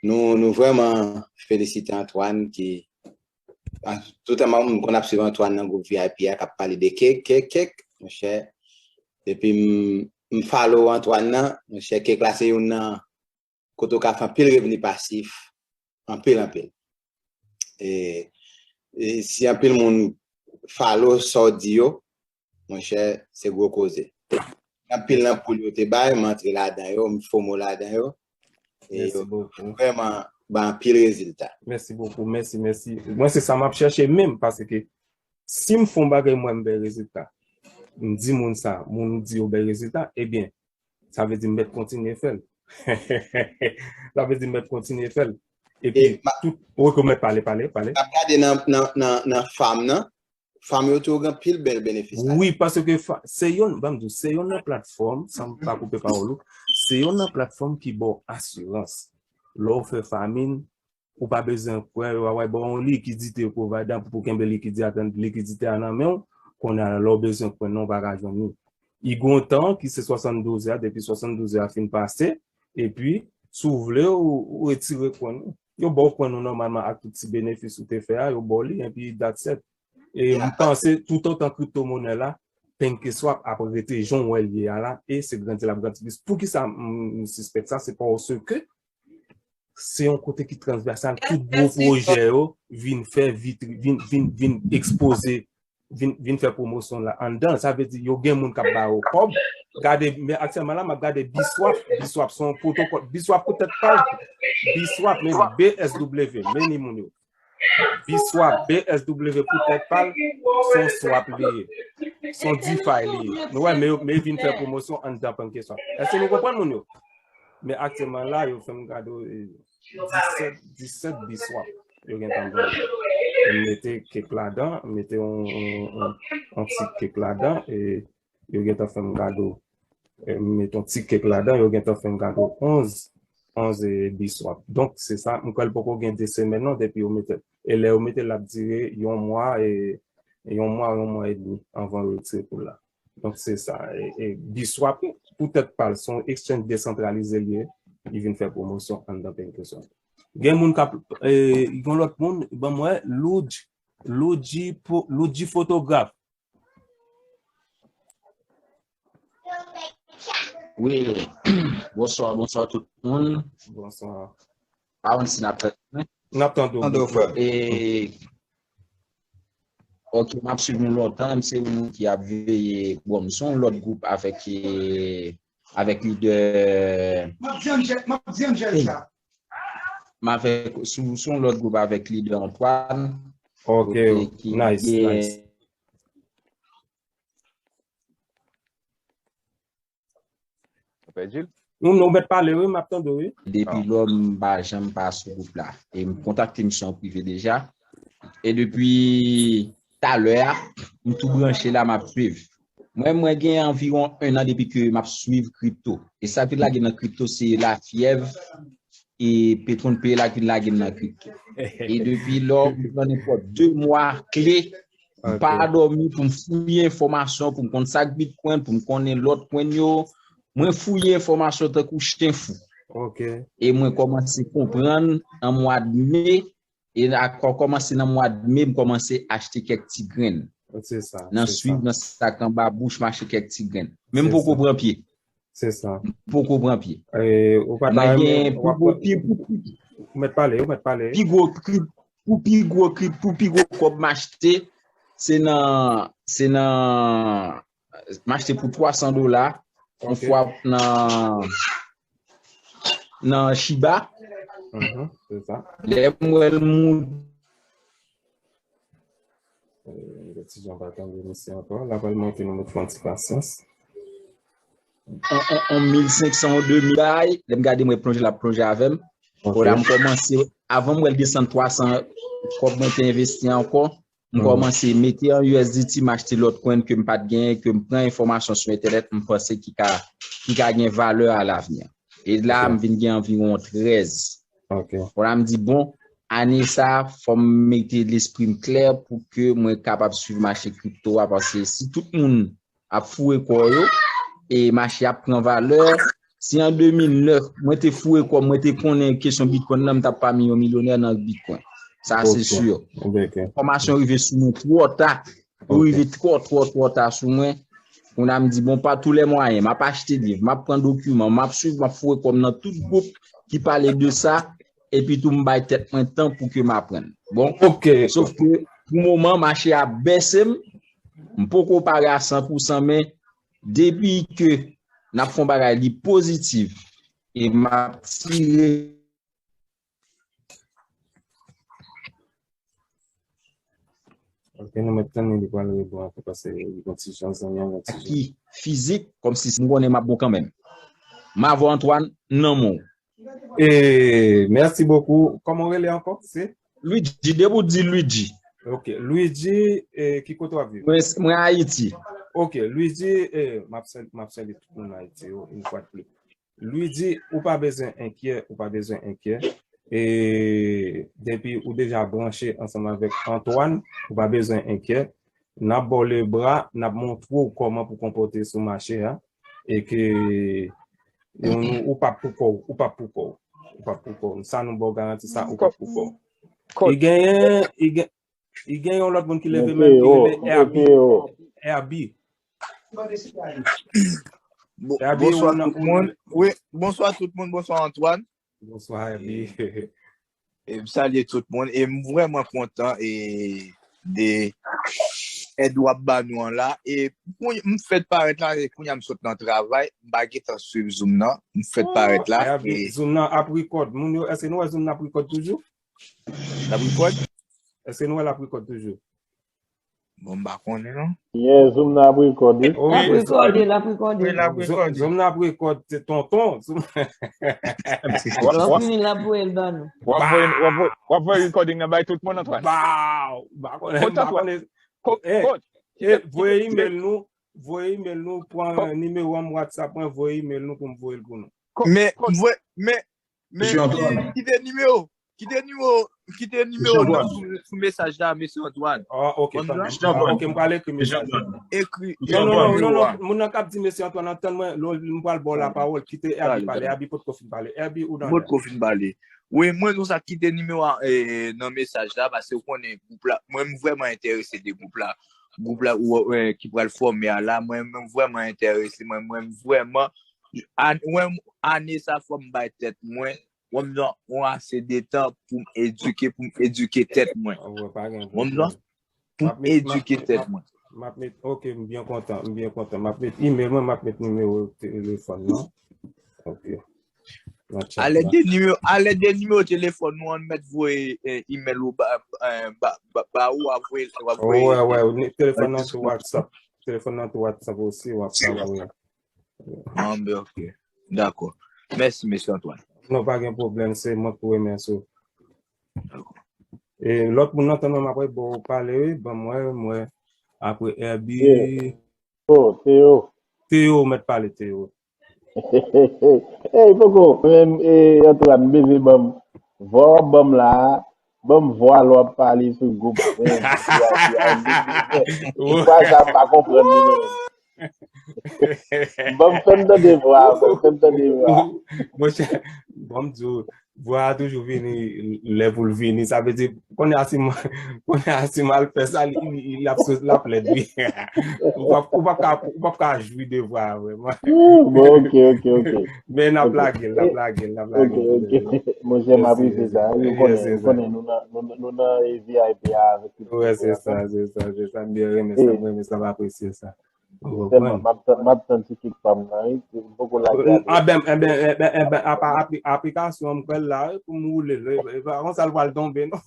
nou, nou vrèman felisite Antoine ki, an, tout moun konn ap swiv Antoine nan gwoup V I P a k ap pale de kèk, kèk, kèk, monchè. Depi m, m follow Antoine nan, monchè, kèk la se youn nan kote w ka fè anpil revni pasif, anpil, anpil. E, e si anpil moun follow sa w di yo, monchè, se gwo koze. Anpil nan poul yo te bay, m antre ladan yo, m fomo ladan yo. E yo vrèman bay anpil rezilta. Mèsi bokou, mèsi, mèsi. Mwen, se sa m ap chèche menm, paske si m fè yon bagay, mwen, m bay rezilta. M di moun sa, moun di yo bay rezilta, ebyen, sa vle di m mèt kontinye fè l. Sa vle di m mèt kontinye fè l. Epi, tout, ou rekonèt, pale, pale, pale. M ap gade nan, nan, nan, nan farm nan, farm yo tou gen pil bèl benefis la. Wi, paske fa-, se youn, ban m di w, se youn nan platfòm, san m pa koupe pawòl ou, se youn nan platfòm ki ba w asirans. Lè w fè farming, ou pa bezwen kwè, yo pa wè ba w yon likidite, pwovayda pou kenbe likidi-, likidite a nan men w, kounye a lè w bezwen kwè non, ou pa ka jwenn li. I gon tan ki se swasanndouz è, depi swasanndouz è a fin pase, epi, si w vle, ou, ou retire kwen ou. Yo ba w kwen ou nòmalman ak tout ti benefis ou te fè a, yo ba w li, epi that's it. E m panse, toutotan kriptomonè la, PancakeSwap ap rete jan w wè l ye a la, e se grandi l ap grandi plis. Poukisa m, m sispèk sa? Se paske se yon kote ki transvèsal, tout gwo pwojè yo vin fè vitri-, vin, vin, vin ekspoze, vin, vin fè pwomosyon la anndan. Sa vle di, yo gen moun k ap ba yo kòb. Gade, men aktyèlman la, m ap gade Biswap. Biswap se yon pwotokòl. Biswap pou tèt pa l. Biswap, men B S W, men ni moun yo. Biswap, B S W pou tèt pa l, se yon swap li ye. Se yon DeFi li ye. Nou wè, men, men vin fè pwomosyon anndan PancakeSwap. Èske nou konprann, moun yo? Men aktyèlman la, yo fè m kado, eh, disèt, disèt biswap. Yo gentan ban m. M mete kèk ladan, m mete yon, yon, yon, yon ti kèk ladan, e yo gentan fè m kado. Eh, m mete yon ti kèk ladan, yo gentan fè m kado onz, onz, eh, biswap. Donk, se sa, m kwè l poko gen de semèn non, depi yo mete l. E lè yo mete l, l ap dire yon mwa, e yon mwa, yon mwa edmi anvan yo retire poul la. Donk, se sa. E, e biswap, pou tèt pa l, se yon exchange desantralize li ye. Li vin fè pwomosyon anndan Thinkorswim. Gen moun k ap, e, gen lòt moun, ban m wè, Loudji, Loudji po-, Loudji fotograf. Wi. Bonswa, bonswa tout moun. Bonswa. Pa konn si n ap tande mwen. N ap tande w, Tande w, bonswa. Frè. E, ok, m ap swiv nou lontan, m se yon moun ki ap veye, bon, m se yon lòt gwoup avèk, e, avèk lidè, M ap di Angel, m ap di Angel sa. m avèk, sou, sou yon lòt gwoup avèk lidè Antoine. Ok, Ok, ki nice, gen nice. Ou pèdi l? Nou, nou mèt pale, wi, m ap tande w, wi. Depi lò, m pa janm pa sou gwoup la. E m kontakte misye an prive deja. E depi talè a, m tou branche la, m ap swiv. Mwen, mwen gen anviwon en an depi ke m ap swiv kripto. E sa ki lage nan kripto, se lafyèv e petwon peye la ki lage m nan kripto. E depi lò, m pran nenpòt de mwa kle, m pa dòmi pou m fouye enfòmasyon, pou m konn sa k Bitcoin, pou m konnen lòt coin yo. Mwen fouye enfòmasyon tankou chen fou. Ok. E mwen kòmanse konprann an mwa de me, e a kò-, kòmanse nan mwa de me, m kòmanse achte kèk ti grenn. Se sa. Nan se swiv, sa. Nan sak anba bouch, m achte kèk ti grenn. Men m Se poko sa. Pran pye. Se sa. M poko pran pye. E, ou pa ta Mwen renmen, gen w pou ap gwo pran- pi, pou, ou mèt pale, ou mèt pale. pi gwo krip, pou pi gwo krip, pou pi gwo kòb m achte, se nan, se nan, m achte pou twa san dola, yon Ok. fwa nan, nan Shiba. Mhm, se sa. Lè m wè l moun Euh, ti jan pa tande misye ankò. La pral monte, nou mèt fè yon ti pasyans. On, on, on mil senk san, on de mil bagay, lè m gade mwen plonje, l ap plonje avè m. Ok. Kounye a m kòmanse, avan m wè l desann twa san kòb mwen te envesti ankò, m Mhm. kòmanse mete an U S D T, m achte lòt coin ke m pa t genyen, ke m pran enfòmasyon sou entènèt, m panse ki ka, ki ka gen valè alavni. E la, Ok. M vin gen anviwon trèz. Ok. Kounye a m di, bon, ane sa, fò m mete lespri m klè pou ke mwen kapab swiv mache kripto a, paske si tout moun ap foure kò yo, e mache ap pran valè, si an de mil nèf, mwen te foure kò m, mwen te konnen kesyon Bitcoin nan, m t ap pami yon milyonè nan Bitcoin. Sa, se Ok. si. Ok. Enfòmasyon rive sou mwen twò ta. Yo Ok. Rive twò, twò, twò ta sou mwen. Kounye a m di, bon, pa tou lè mwayen, m ap achte liv, m ap pran dokiman, m ap swiv, m ap foure kò m nan tout gwoup ki pale de sa, epi tou m bay tèt mwen tan pou ke m aprann. Bon, Ok. Sof ke pou moman, mache a bèse m, m poko pare a san pou san, men depi ke n ap fè yon bagay li pozitif, e m ap tire Ok, nou mèt tann li, li pral rebon ankò paske li gon ti jan zanmi an, gon ti jan. Ki fizik, kòmsi m konnen m ap bon kanmenm. M avè w, Antoine, nan men w. E, merci beaucoup. Kòman w rele ankò? Se? Luigi, depi w di Luigi. Ok, Luigi, e, ki kote w ap viv? Mwen, mwen Ayiti. Ok, Luigi, e, m ap sal-, m ap salye tout moun Ayiti yo, yon fwa de plis. Luigi, ou pa bezwen enkyè, ou pa bezwen enkyè. E depi ou deja branche ansanm avèk Antoine, ou pa bezwen enkyè. N ap ba w lebra, n ap montre w kòman pou konpòte sou mache a. E ke nou, nou, ou p ap pou kò w, ou p ap pou kò w. Ou p ap pou kò w. Sa nou ba w garanti sa, ou p ap pou kò w. Li genyen, li gen, li gen yon lòt moun ki leve men, ki rele Herby. Herby. Bon, Herby, bonswa ou nan, tout moun. Wi, bonswa tout moun, bonswa Antoine. Bonswa, Herby. E m salye tout moun. E m vrèman kontan e de èd w ap ba nou an la. E pou m fèt parèt la, e kounye a m sot nan travay, m pa gentan swiv Zoom nan. M fèt parèt la. Herby, E Zoom nan ap record. Moun yo, èske nou wè Zoom nan ap record toujou? L ap record? Èske nou wè l ap record toujou? Bon, m pa konnen non. Yeah, Zoom nan ap rekòde. L ap rekòde, l ap rekòde. Wi, l ap rekòde. Zoom nan ap rekòde, se tonton. Zoom. Lè w fini, l ap voye l ban nou. W ap voye, w ap voye, w ap voye recording nan bay tout moun, Antoine. Baw! M pa konnen, m pa konnen. Coach, eh, voye email nou, voye email nou, pran nimewo m, WhatsApp mwen, voye email nou pou m voye l pou nou. Men, men, men, kite nimewo, kite nimewo, kite nimewo nan sou, sou mesaj la, mesye Antoine. Ah, ok, ok, m pral ekri mesaj la. Ekri. Non, non, non, non, non, moun nan k ap di mesye Antoine, antann mwen, m pral ba w lapawòl, kite Herby pale, Herby potko fin pale. Herby, ou nan lè. Potko fin pale. Wi, mwen konsa kite nimewo a, eh, nan mesaj la, paske ou konnen gwoup la, mwen m vrèman enterese de gwoup la. Gwoup la ou, eh, ki pral fòme a la, mwen m vrèman enterese, mwen, mwen m vrèman, an-, mwen, ane sa fò m bay tèt mwen, mwen m nan yon ase de tan pou m edike, pou m edike tèt mwen. Mwen m nan, pou m edike tèt mwen. M ap met, ok, m byen kontan, m byen kontan. M ap met email mwen, m ap met nimewo telefòn nan. Ok. Nan chat la. Alèd de nimewo, alèd de nimewo telefòn nou an, mèt voye, eh, email ou ba, eh, ba, ba, ba ou, w ap voye, w ap voye. Wè, wè, ni-, telefòn nan sou WhatsApp. Telefòn nan sou WhatsApp osi, w ap ka voye. Ah, ben, ok. Dakò. Mèsi, mesye Antoine. Non, pa gen pwoblèm, se mwen ki remèsye w. Dakò. E lòt moun nan, tann mwen, m ap ba w pale, wi, ban m wè, m wè. Apre Herby. Oh, Theo. Theo, mèt pale, Theo. Ey, poko, men, e, Antoine, bebe, ban m. Vwa w ap ban m la a, ban m vwa lè w ap pale sou gwoup. Men, se pa sa, m pa konprann li menm. Ban m, fè m tande vwa a, fè m tande vwa a. Monchè, ban m di w, vwa a toujou vini lè pou l vini. Sa vle di, kounye a si m, kounye a si m al fè sa, li, li, l ap sot, l ap lèd, wi. Ou p ap, ou p ap ka, ou p ap ka jwi de vwa a, vrèman. Bon, ok, ok, ok. Men n ap lage l, n ap lage l, n ap lage l. Ok, ok. Monchè, m apresye sa. Ou konnen, ou konnen, nou nan, nou, nou nan V I P a avèk tout. Wè, se sa, se sa, se sa. M byen renmen sa, m renmen sa, m apresye sa. Ou konprann? M ap tann, m ap tann ti kèk pa m nan, wi. M poko lage a. Ah, ben, eh ben, eh ben, eh ben, apa apli-, aplikasyon an, m kwè l la, wi, pou m woule l, wi. E pa konsa l pral tonbe, non.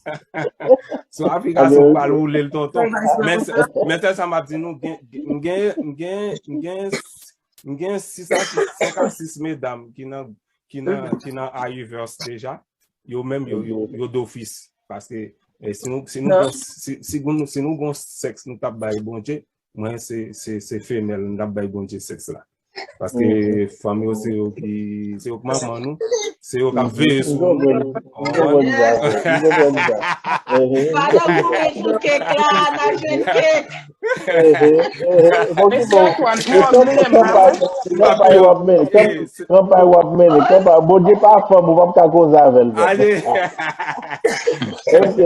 Sou aplikasyon, m pral woule l, tonton. Men se, men se sa m ap di nou, gen, m gen, m gen, m gen, m gen sis a sis, senk a sis medam ki nan, ki nan, ki nan Ayiverse deja. Yo menm, yo, yo, yo dofis. Paske, eh, si nou, si nou gon, si, si gon, si nou gon sèks nou t ap bay Bondye, mwen, se, se, se femèl m t ap bay Bondye sèks la. Paske fanm yo, se yo ki, se yo k manman nou, se yo k ap veye sou nou. Pandan w ap jwenn kèk la, n ap jwenn kèk. Kanpay w ap mennen, kanpay w ap mennen, kanpay, Bondye pa fanm, ou p ap ka koze avè l, frè. Ok.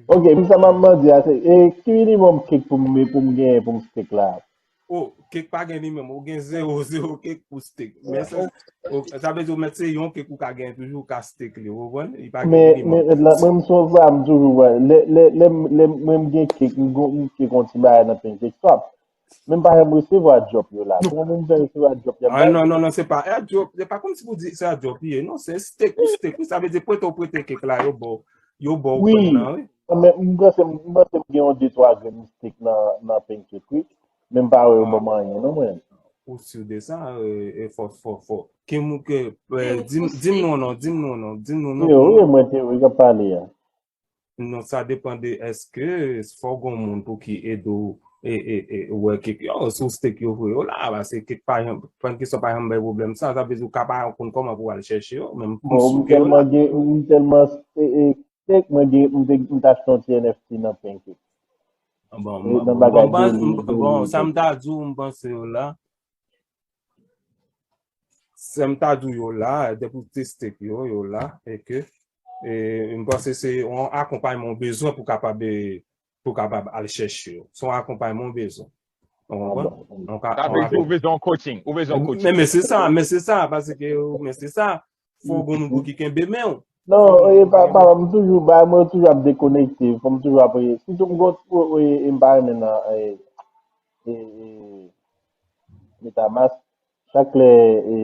Ok, pou sa m ap mande a, se, e, ki minimòm kèk pou m, pou m genyen, pou m stek la? Oh, kèk pa gen li menm, ou gen zewo, zewo kèk pou stek. Men se, sa vle di ou mèt se yon kèk ou ka genyen toujou, ou ka stek li, ou konprann? Li pa gen minimòm. Men, men, mwen, m se yon fwa, m toujou wè, lè, lè, lè, lè mwen m gen kèk, m gon, m kèk yon ti bagay nan Pancake Swap. Men m pa janm resevwa drop yo la. Kòman pou m fè resevwa drop y ap bay? Ah, non, non, non, se pa airdrop, se pa kòmsi pou di se airdrop li ye, non, se stek, ou stek, wi, sa vle di prete ou prete kèk la, yo ba w, yo ba w grenn nan, wi. Men m panse, m panse m gen yon de twa grenn stek nan, nan Pancake, wi. Men m pa wè yo ban m anyen, non, mwen. Ou si de sa, e, e fò, fò, fò. Ki moun ke, e, di m, di m non, non, di m non, non, di m non, non. Wi, wi, mwen te, wi, k ap pale a. Non, sa depann de èske fò gon moun pou ki ede w, e, e, e, wè kèk yo, si w stek yo vre yo la, paske kèk pa janm, Pancake Swap pa janm bay pwoblèm sa, sa vle di w ka pa konn kòman pou w al chèche yo, menm pou sou yo la. Bon, m tèlman gen, m tèlman, e, e, stek, mwen gen, m te, m t achte yon ti N F T nan Pancake. Bon, bon, bon, sa m ta di w, m panse yo la. Sa m ta di w yo la, depi w te stek yo, yo la, e ke, e, m panse se yon akonpayman w bezwen pou kapab, e, pou kapab al chèche yo. Se yon akonpayman w bezwen. Ou konprann? Sa vle di ou bezwen yon coaching, ou bezwen yon coaching. Men, men se sa, men se sa, paske, men se sa, fò w gon moun pou ki kenbe men w. Non, e, pa, pa, m toujou, ba, mwen toujou ap dekonekte, fò m toujou ap, e, sitou m gon, e, e, m pa renmen nan, e, e, e, MetaMask, chak lè, e,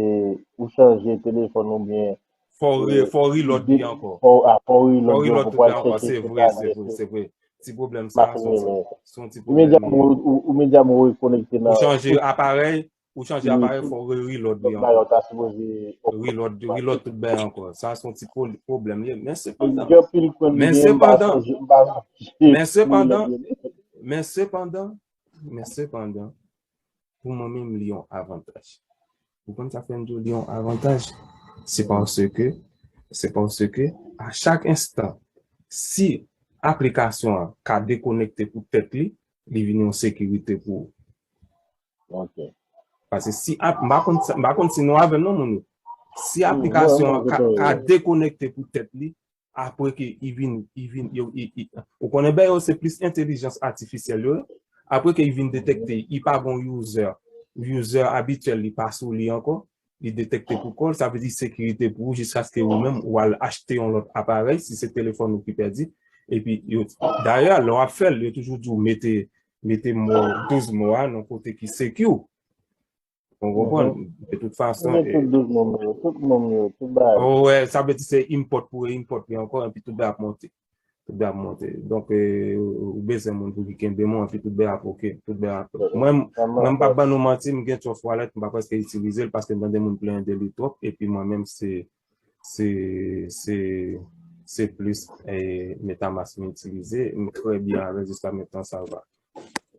ou chanje telefòn oubyen, fò w re-, e, fò w reload li ankò. Fò, a, fò w reload li ankò pou al chèche. Se vre, se vre, se vre. Ti pwoblèm sa, se yon ti, se yon ti pwoblèm. Ou medya m rekonekte nan. Ou chanje aparèy, ou chanje aparèy, fò w re-, reload li ankò. Reload, reload tout bagay ankò. Sa se yon ti pwo-, pwoblèm li ye. Men sepandan, men sepandan, men sepandan, men sepandan, pou mwen menm, li yon avantaj. Ou konn sa fè m di w li yon avantaj? Se paske, se paske a chak enstan, si aplikasyon an ka dekonekte pou tèt li, li vin yon sekirite pou ou. Ok. Paske si ap-, m pa konn sa, m pa konn si nou avè m non, moun yo. Si aplikasyon an ka, ka dekonekte pou tèt li, apre ke i vin, i vin, yo, i, i, ou konnen bagay yo se plis entèlijans atifisyèl yo ye. Apre ke i vin detekte, i pa gon user, user abityèl li pa sou li ankò, li detekte pou kò l, sa vle di sekirite pou ou jiskaske ou menm ou al achte yon lòt aparèy, si se telefòn ou ki pèdi. Epi, yo, dayè, lè w ap fè l, yo toujou di w mete, mete mo, douz mo a nan kote ki secure. Ou konprann? De tout fason, tout douz mo yo, tout mo yo, tout bagay. Ou wè, sa vle di se import pou re-import li ankò, epi tout bagay ap monte. Tout bagay ap monte. Donk, eh, ou bezwen moun pou ki kenbe men w, epi tout bagay ap ok. Tout bagay ap ok. Mwen, mwen, m p ap ban nou manti, m gen Trust Wallet, m pa prèske itilize l paske m tande moun plenyen de li twòp, epi mwen menm se, se, se, se plis, eh, MetaMask m itilize. M trè byen avè l jiska mentnan, sa va.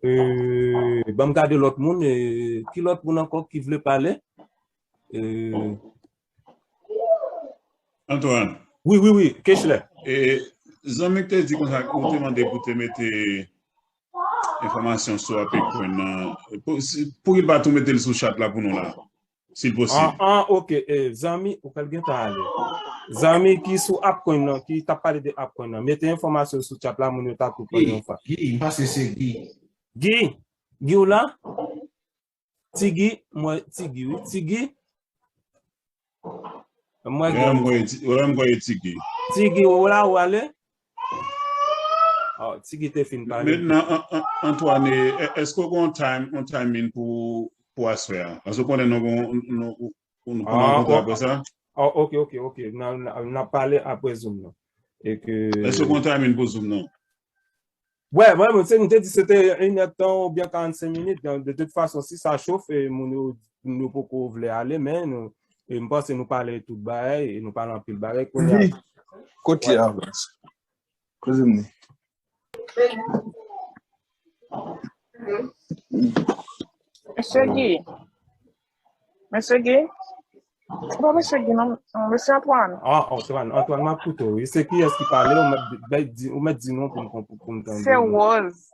Eh, ban m gade lòt moun. Eh, ki lòt moun ankò ki vle pale? Eh, Antoine. Wi, wi, wi, Kechler. Eh, zanmi k te di konsa, ou te mande pou te mete enfòmasyon sou Apecoin nan. Pou, si, pou ki l pa tou mete l sou chat la pou nou la, si l posib. Ah, ah, ok. Eh, zanmi, ou pral gentan ale. Zanmi ki sou Apecoin nan, ki t ap pale de Apecoin nan, mete enfòmasyon sou chat la, moun yo ta tou pran yon fwa. Guy, m panse se Guy. Guy, Guy ou la? Tigi, mwen, Tigi, wi. Tigi. Mwen gen, mwen, mwen gen Tigi. Tigi, ou la, ou ale? Oh, Tigi te fin pale. Mentnan, An-, An-, Antoine, e-, èske w gen yon time, yon timing pou, pou aswè a? Paske w konnen nou gon, nou, nou, nou pran yon kontra apre sa. Oh, ok, ok, ok. N a, n a, n a pale apre Zoom nan. E ke... Èske w gen yon timing pou Zoom nan? Wè, wè, mwen, se, m te di se te inèdtan oubyen karannsenk minit. De, de tout fason, si sa chofe, moun yo, moun yo poko vle ale, men nou, e m panse nou pale tout bagay, e nou pale anpil bagay. Kounye a. Kote a, baz? Koze m ni. Mesye Guy. Mesye Guy. Se pa Mesye Guy, non, non, Mesye Antoine. Ah, Antoine, Antoine, m ap koute w, wi. Se kiyès ki pale? Ou mèt di, bay di, ou mèt di non pou m, pou, pou m tande. Se Rose.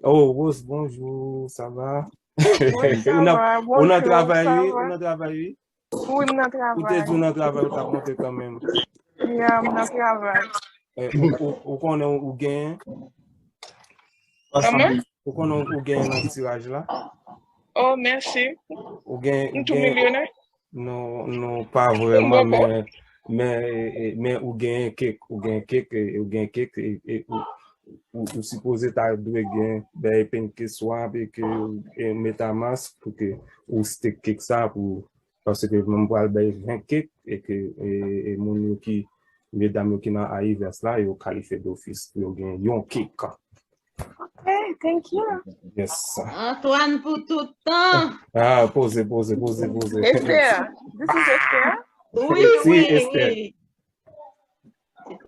Oh, Rose, bonjou, sa va? Wi, sa va. Ou nan, ou nan travay, wi, ou nan travay, wi. Wi, m nan travay. Ou te di w nan travay, ou t ap monte kanmenm. Ya, m nan travay. Eh, ou, ou, ou konnen ou genyen? Kòman? Ou konnen ou genyen nan tiraj la? Oh, mèsi. Ou gen, m tou milyonè? Non, non, pa vrèman, men, men, eh, eh, men ou genyen kèk, ou genyen kèk, eh, ou genyen kèk, eh, eh, ou, ou, ou sipoze ta dwe gen, ben, PancakeSwap, e ke, e MetaMask, pou ke ou stake kèk sa, pou, paske mwen pral bay ven kèk, e ke, e, e moun yo ki, medam yo ki nan Ahiverse la, yo kalifye dofis pou yo gen yon kèk. Ok, thank you. Yes. Antoine pou tout tan. Ah, poze, poze, poze, poze. Esther, this is Esther. Wi, wi, Esther.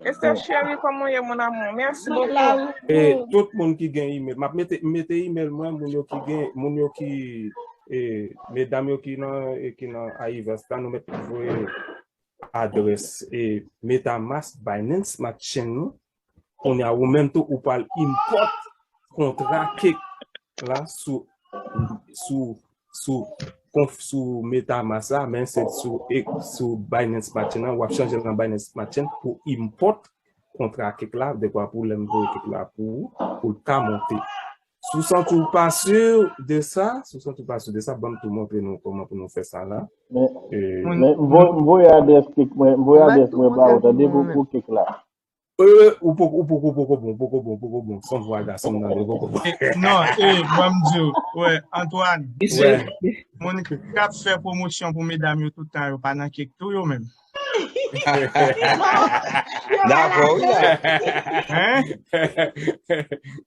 Esther cheri, kòman w ye, mon amour? Mèsi bokou. E tout moun ki gen email, m ap mete, mete email mwen, moun yo ki gen, moun yo ki, e, medam yo ki nan, e, ki nan Ahiverse la, nou mèt voye adrès, e, MetaMask, Binance Smart Chain nou. Kounye a, ou menm tou, ou pral import kontra cake la sou, sou, sou, konf-, sou MetaMask la, men se sou, e, sou Binance Smart Chain la, w ap chanje nan Binance Smart Chain pou import kontra cake la, dekwa pou lè m voye cake la pou ou, pou l ka monte. Si w santi w pa si de sa, si w santi w pa si de sa, ban m tou montre nou kòman pou nou fè sa la. Men, men m voye, m voye adrès cake mwen, m voye adrès mwen ba ou, tande, pou, pou cake la. E, ou poko, ou poko, ou poko bon, ou poko bon, ou poko bon. Son vwa gason nan, ou poko bon. E, non, e, ban m di w, wè, Antoine, moun k ap fè pwomosyon pou medam yo tout tan yo pa nan cake tou yo menm. Dakò, wi, la. Hein?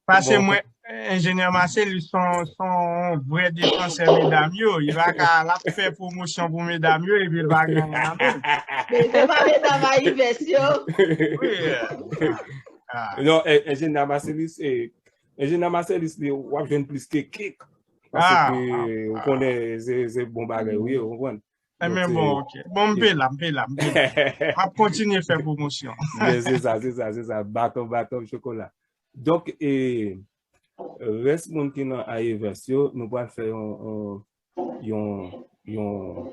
Paske mwen, enjenyè Marcelus, son, son vrè defansè medam yo. Li pa ka, l ap fè pwomosyon pou medam yo, epi l pa genyen nan men. Men se pa medam Ayivès yo. Wi. Ah. Non, en- enjenyè Marcelus, eh, enjenyè Marcelus, li, w ap jwenn plis ke kik. Paske, ah, ou konnen, se, se bon bagay, wi, ou konprann. Donk, men bon, ok. Bon, m pe la, m pe la, m pe la. M ap kontinye fè pwomosyon. Men se sa, se sa, se sa. Baton, baton, chokola. Donk, e, rès moun ki nan Ayivès yo, nou pral fè yon, yon, yon, yon,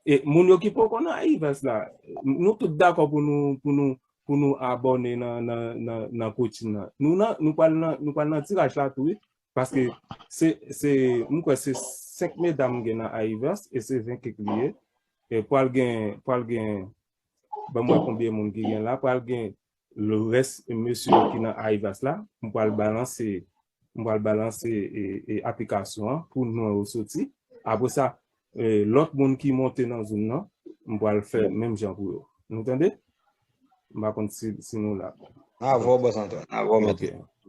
e moun yo ki poko nan Ayivès la, nou tout dakò pou nou, pou nou, pou nou abòne nan, nan, nan, nan coaching nan. Nou nan, nou pral nan, nou pral nan tiraj la tou, wi. Paske se, se, m kwè se senk medam m gen nan Ayivès, e se ven kèk li ye. E pral gen, pral gen, ban m wè konbyen moun ki gen la, pral gen le rès mesye yo ki nan Ayivès la, m pral balanse, m pral balanse, e, e, aplikasyon an pou non yo soti. Apre sa, e, lòt moun ki monte nan Zoom nan, m pral fè menm jan pou yo. Nou tande? M pa konn si, si nou la. Avè w, bòs Antoine. Avè w, mèt. Ok,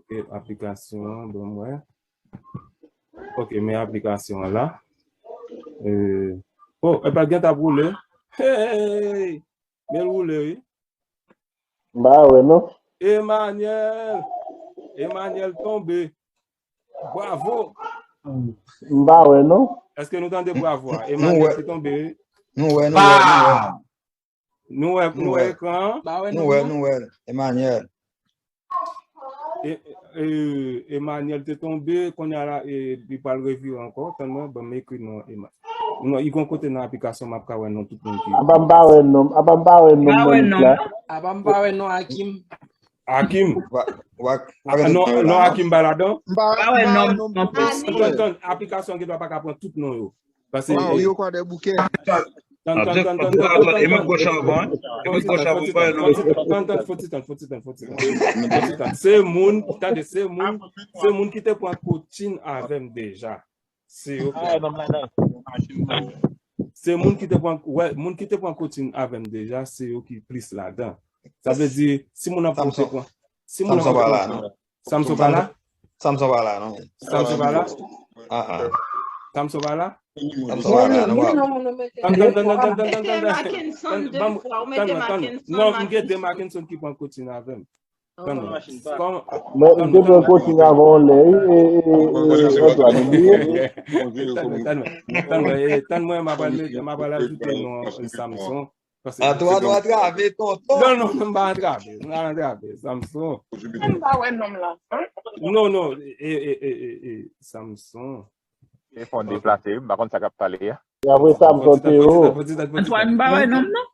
ok, aplikasyon an, ban m wè. Ok, men aplikasyon an la. E, oh, epa, l gentan ap woule. Hey! Men l woule, wi. M pa wè, non. Emmanuel! Emmanuel tonbe. Bravo! M pa wè, non. Èske nou tande bravo a? Emmanuel ki tonbe, wi. Nou wè, nou wè, nou wè. Nou wè, nou wè ekran an? Nou wè, nou wè. Emmanuel. E, e, Emmanuel te tonbe, kounye a la, e, li pral revire ankò. Tann mwen, ban m ekri non Emma. Non, li gon kote nan aplikasyon m ap ka wè non tout moun ki. Apa m pa wè non, apa m pa wè non Monik la. Apa m pa wè non Akim. Akim. Wa, wa, ah, non, non, Akim pa ladan. M pa wè non, non plis. Tann, tann, aplikasyon gen dwa pa ka pran tout non yo. Paske, oh, yo kwè de bouke. Tann, tann, tann, tann, tann, tann, tann, tann, fò ti tann, fò ti tann, fò ti tann, fò ti tann, fò ti tann. Se moun, tande, se moun, se moun ki te pran coaching avè m deja. Se yo ki. Se moun ki te pran, wè, moun ki te pran coaching avè m deja, se yo ki plis ladan. Sa vle di, si moun ap pran, si moun ap pran, Samson pa la, non. Samson pa la? Samson pa la, non. Samson pa la? Ah, ah. Samson pa la? Samson pa la, non. Tann, tann, tann, tann, tann, tann, tann, tann, tann. Mete Mackenson de fwa, ou mete Mackenson. Non, m gen de Mackenson ki pran coaching avè m. Tann, kòman? Men, m te pran coaching avè w lè, e, e, e, e, Antoine, ou bliye? Tann, tann, tann, tann, e, tann mwen, m ap al, m ap al ajoute non Samson. Antoine, w antrave, tonton. Non, non, non, m pa antrave. M pa antrave. Samson. M pa wè nonm lan. Non, non, e, e, e, e, e, Samson. E fò deplase, wi, m pa konn sa k ap pale a. Apre Samson te yo. Antoine, m pa wè nonm, non.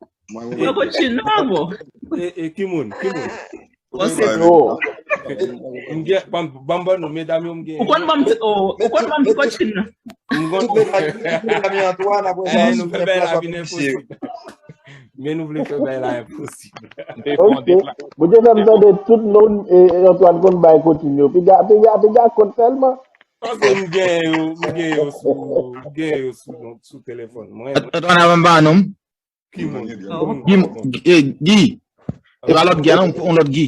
Yo kontinye, non, bro. E, e, ki moun? Ki moun? Bon, se yo. M gen, ban m, ban m, ban nou, medam yo, m gen. Ou konn ban m ti, oh, ou konn ban m ti coaching nan. M konn. Tout medam, tout medam yo Antoine, apre sa, eh, nou fè bagay la vin enposib. Men nou vle fè bagay la enposib. Ok. Bondye fè m tande tout non, e, e Antoine konn bay coaching yo. Piga, piga, piga kont sèlman. Paske m gen yo, m gen yo sou, m gen yo sou, sou telefòn mwen. Antoine, avan m ba non. Ki moun? Guy, Guy, e pa lòt Guy, non, yon lòt Guy.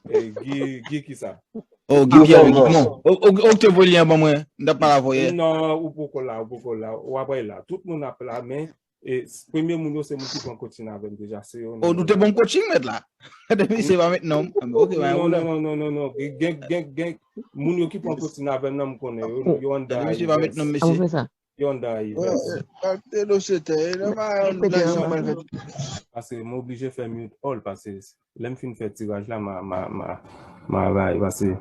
E Guy, Guy ki sa? Oh, Guy Pierre, Guy, kòman? Ou, ou, ou te voye lyen ban mwen, m t ap pale avè w yè. Non, ou poko la, ou poko la, w ap la. Tout moun ap la, men, e, premye moun yo se moun ki pran coaching avè m deja, se yo. Oh, nou te bon coaching, mèt la. Depi se pa mentnan, ok, pa gen pwoblèm. Non, non, non, non, non, non. Gen, gen, gen, moun yo ki pran coaching avè m nan, m konnen yo, yo anndan Ayivès. Depi se pa mentnan, mesye. Yo anndan Ayivès. Paske m oblije fè mute all, paske lè m fin fè tiraj la, m a, m a, m a, m a bay, paske,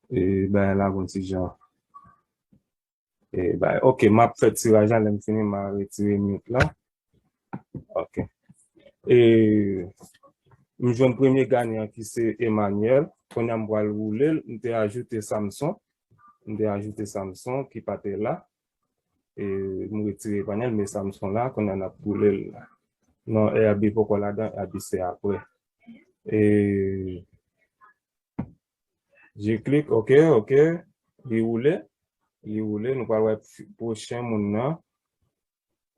e, bagay la gon ti jan. E, bay, ok, m ap fè tiraj la, lè m fini, m a retire mute la. Ok. E, m jwenn premye ganyan ki se Emmanuel. Kounye a m pral woule l, m te ajoute Samson. M te ajoute Samson ki pa te la. E, m retire Emmanuel, men Samson la, kounye a n ap woule l la. Non, Herby poko ladan, Herby se apre. E, je clique, ok, ok. Li woule. Li woule. Nou pral wè pwochen moun nan.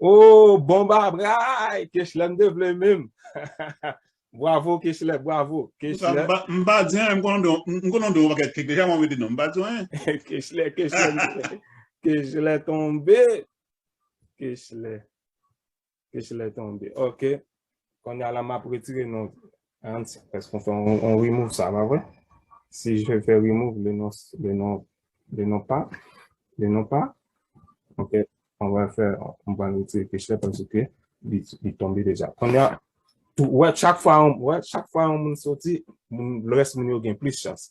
Oh, bon bagay! Kechlè m te vle menm. Bravo, Kechlè, bravo. Kechlè. M pa di anyen, m konnen de yon pakèt kèk deja, mwen mete non, m pa di anyen. Kechlè, Kechlè, Kechlè tonbe. Kechlè. Kechlè tonbe. Ok. Kounye a la, m ap retire non. An, èske on fè on, on remove sa, pa vre? Si je fais remove, le nom, le nom, le nom pas, le nom pas. Ok. On va faire, on va retire Kechlè paske li, li tonbe deja. Kounye a, tou, wè, chak fwa, wè, chak fwa yon moun soti, moun, lès moun yo gen plis chans.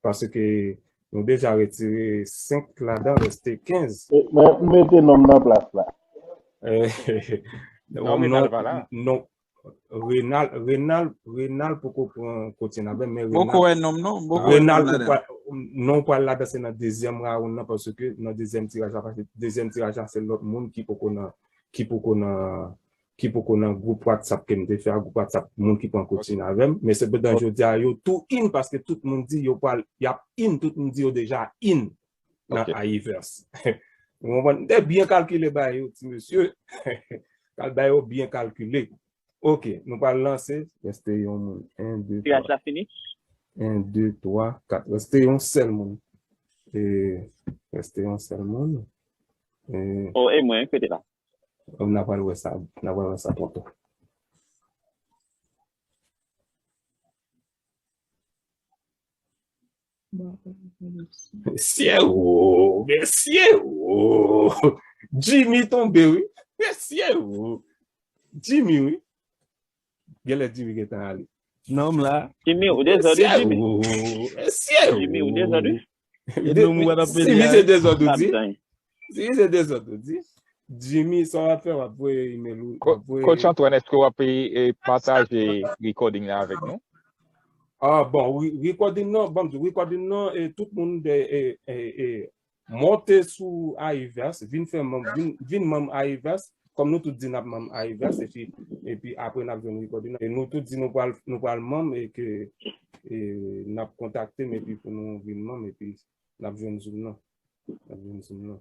Paske nou deja retire senk ladan, reste kenz. E, mwen mete non m nan plas la. Eh, non, Renal pa la. Non, Renal, Renal, Renal poko pran kotyen avè m, men Renal. Poko wè non m non, poko wè non m ladan. Non pral ladan, se nan dezyèm round nan, paske nan dezyèm tiraj la, paske dezyèm tiraj la, se lòt moun ki poko nan, ki poko nan, ki poko nan gwoup WhatsApp ke m te fè a, gwoup WhatsApp moun ki pran kotyen avè m. Men sepandan, jodi a, yo tou in, paske tout moun di yo pral, y ap in, tout moun di yo deja in nan Ayivès. Ou konprann? M te byen kalkile bagay yo, ti mesye. Kal bagay yo byen kalkile. Ok, nou pral lanse. Reste yon moun. En, de, twa. Tiraj la fini? En, de, twa, kat. Reste yon sèl moun. E, reste yon sèl moun. E, oh, e mwen, kwete la. N a pral wè sa, n a pral wè sa tonton. Mesye o, mesye o. Jimmy tonbe wi. Mesye o. Jimmy wi. Genlè Jimmy gentan ale. Non, m la. Jimmy, ou dezòd wi, Jimmy. Mesye o. Jimmy, ou dezòd wi. E de, non, m wè n ap pede. Jimmy se dezòd ou di. Jimmy se dezòd ou di. Jimmy, sa w ap fè, w ap voye email ou, w ap voye. Coach Antoine, èske w ap, e, e, pataje recording la avèk nou? Ah, bon, wi, recording nan, bon, m di, recording nan, e, tout moun de, e, e, e, monte sou Ayivès, vin fè manm, vin, vin manm Ayivès, kòm nou tout di n ap manm Ayivès, epi, epi apre n ap jwenn recording nan. E nou tout di nou pral, nou pral manm, e ke, e, n ap kontakte m, epi pou nou vin manm, epi n ap jwenn Zoom nan. N ap jwenn Zoom nan.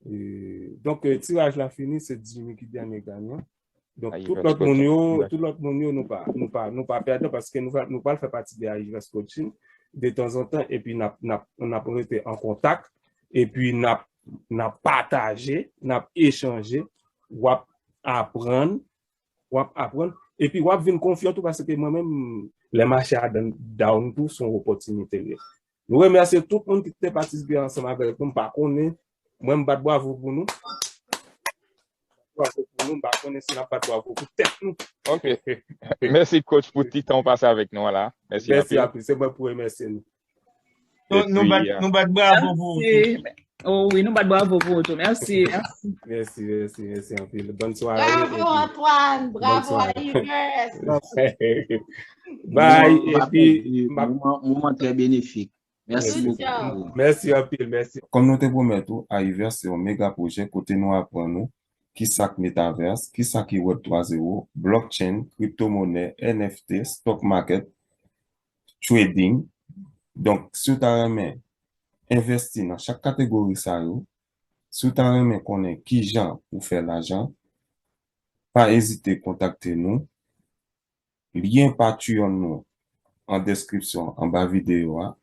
E, donk, e, tiraj la fini, se Jimmy ki dènye ganyan. Donk, tout lòt moun yo, tout lòt moun yo, nou pa, nou pa, nou pa pèdan paske nou, nou pral fè pati de Ayivès Coaching detanzantan, epi n ap, n ap, n ap rete an kontak, epi n ap, n ap pataje, n ap echanje, w ap aprann, w ap aprann, epi w ap vin konfyan tou, paske mwen menm, lè mache a down tou, se yon opòtinite l ye. Nou remèsye tout moun ki te patisipe ansanm avèk nou. M pa konnen, mwen m bat bravo pou nou. Bravo pou nou, m pa konnen si n ap bat bravo pou tèt nou. Ok. Mèsi, coach, pou ti tan w pase avèk nou an la. Mèsi anpil. Mèsi anpil. Se mwen pou remèsye nou. Nou, nou bat, nou bat bravo pou ou tou. Oh wi, nou bat bravo pou ou tou. Mèsi, mèsi. Mèsi, mèsi, mèsi anpil. Bòn sware. Bravo, Antoine. Bravo, Ayivès. Bye. Epi, moman, moman trè benefik. Mèsi bokou. Mèsi anpil, mèsi. Kòm nou te pwomèt ou, Ayivès se yon mega pwojè kote nou aprann ou kisa k metaverse, kisa ki web twa zewo, blockchain, kriptomonè, N F T, stock market, trading. Donk, si w ta renmen envèsti nan chak kategori sa yo, si w ta renmen konnen kijan pou fè lajan, pa ezite kontakte nou. Lyen Patreon nou an deskripsyon anba videyo a.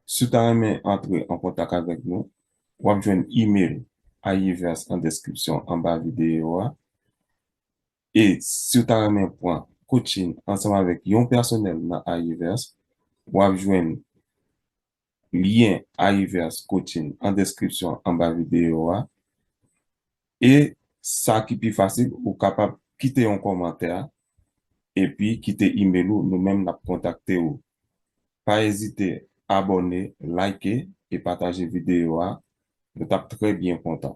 Si w ta renmen antre an kontak avèk nou, w ap jwenn email Ayivès an deskripsyon anba videyo a. E si w ta renmen pran coaching ansanm avèk yon pèsonèl nan Ayivès, w ap jwenn lyen Ayivès Coaching an deskripsyon anba videyo a. E sa ki pi fasil, ou kapab kite yon kòmantè epi kite email ou, nou menm n ap kontakte ou. Pa ezite abòne, like e pataje videyo a. Nou t ap trè byen kontan.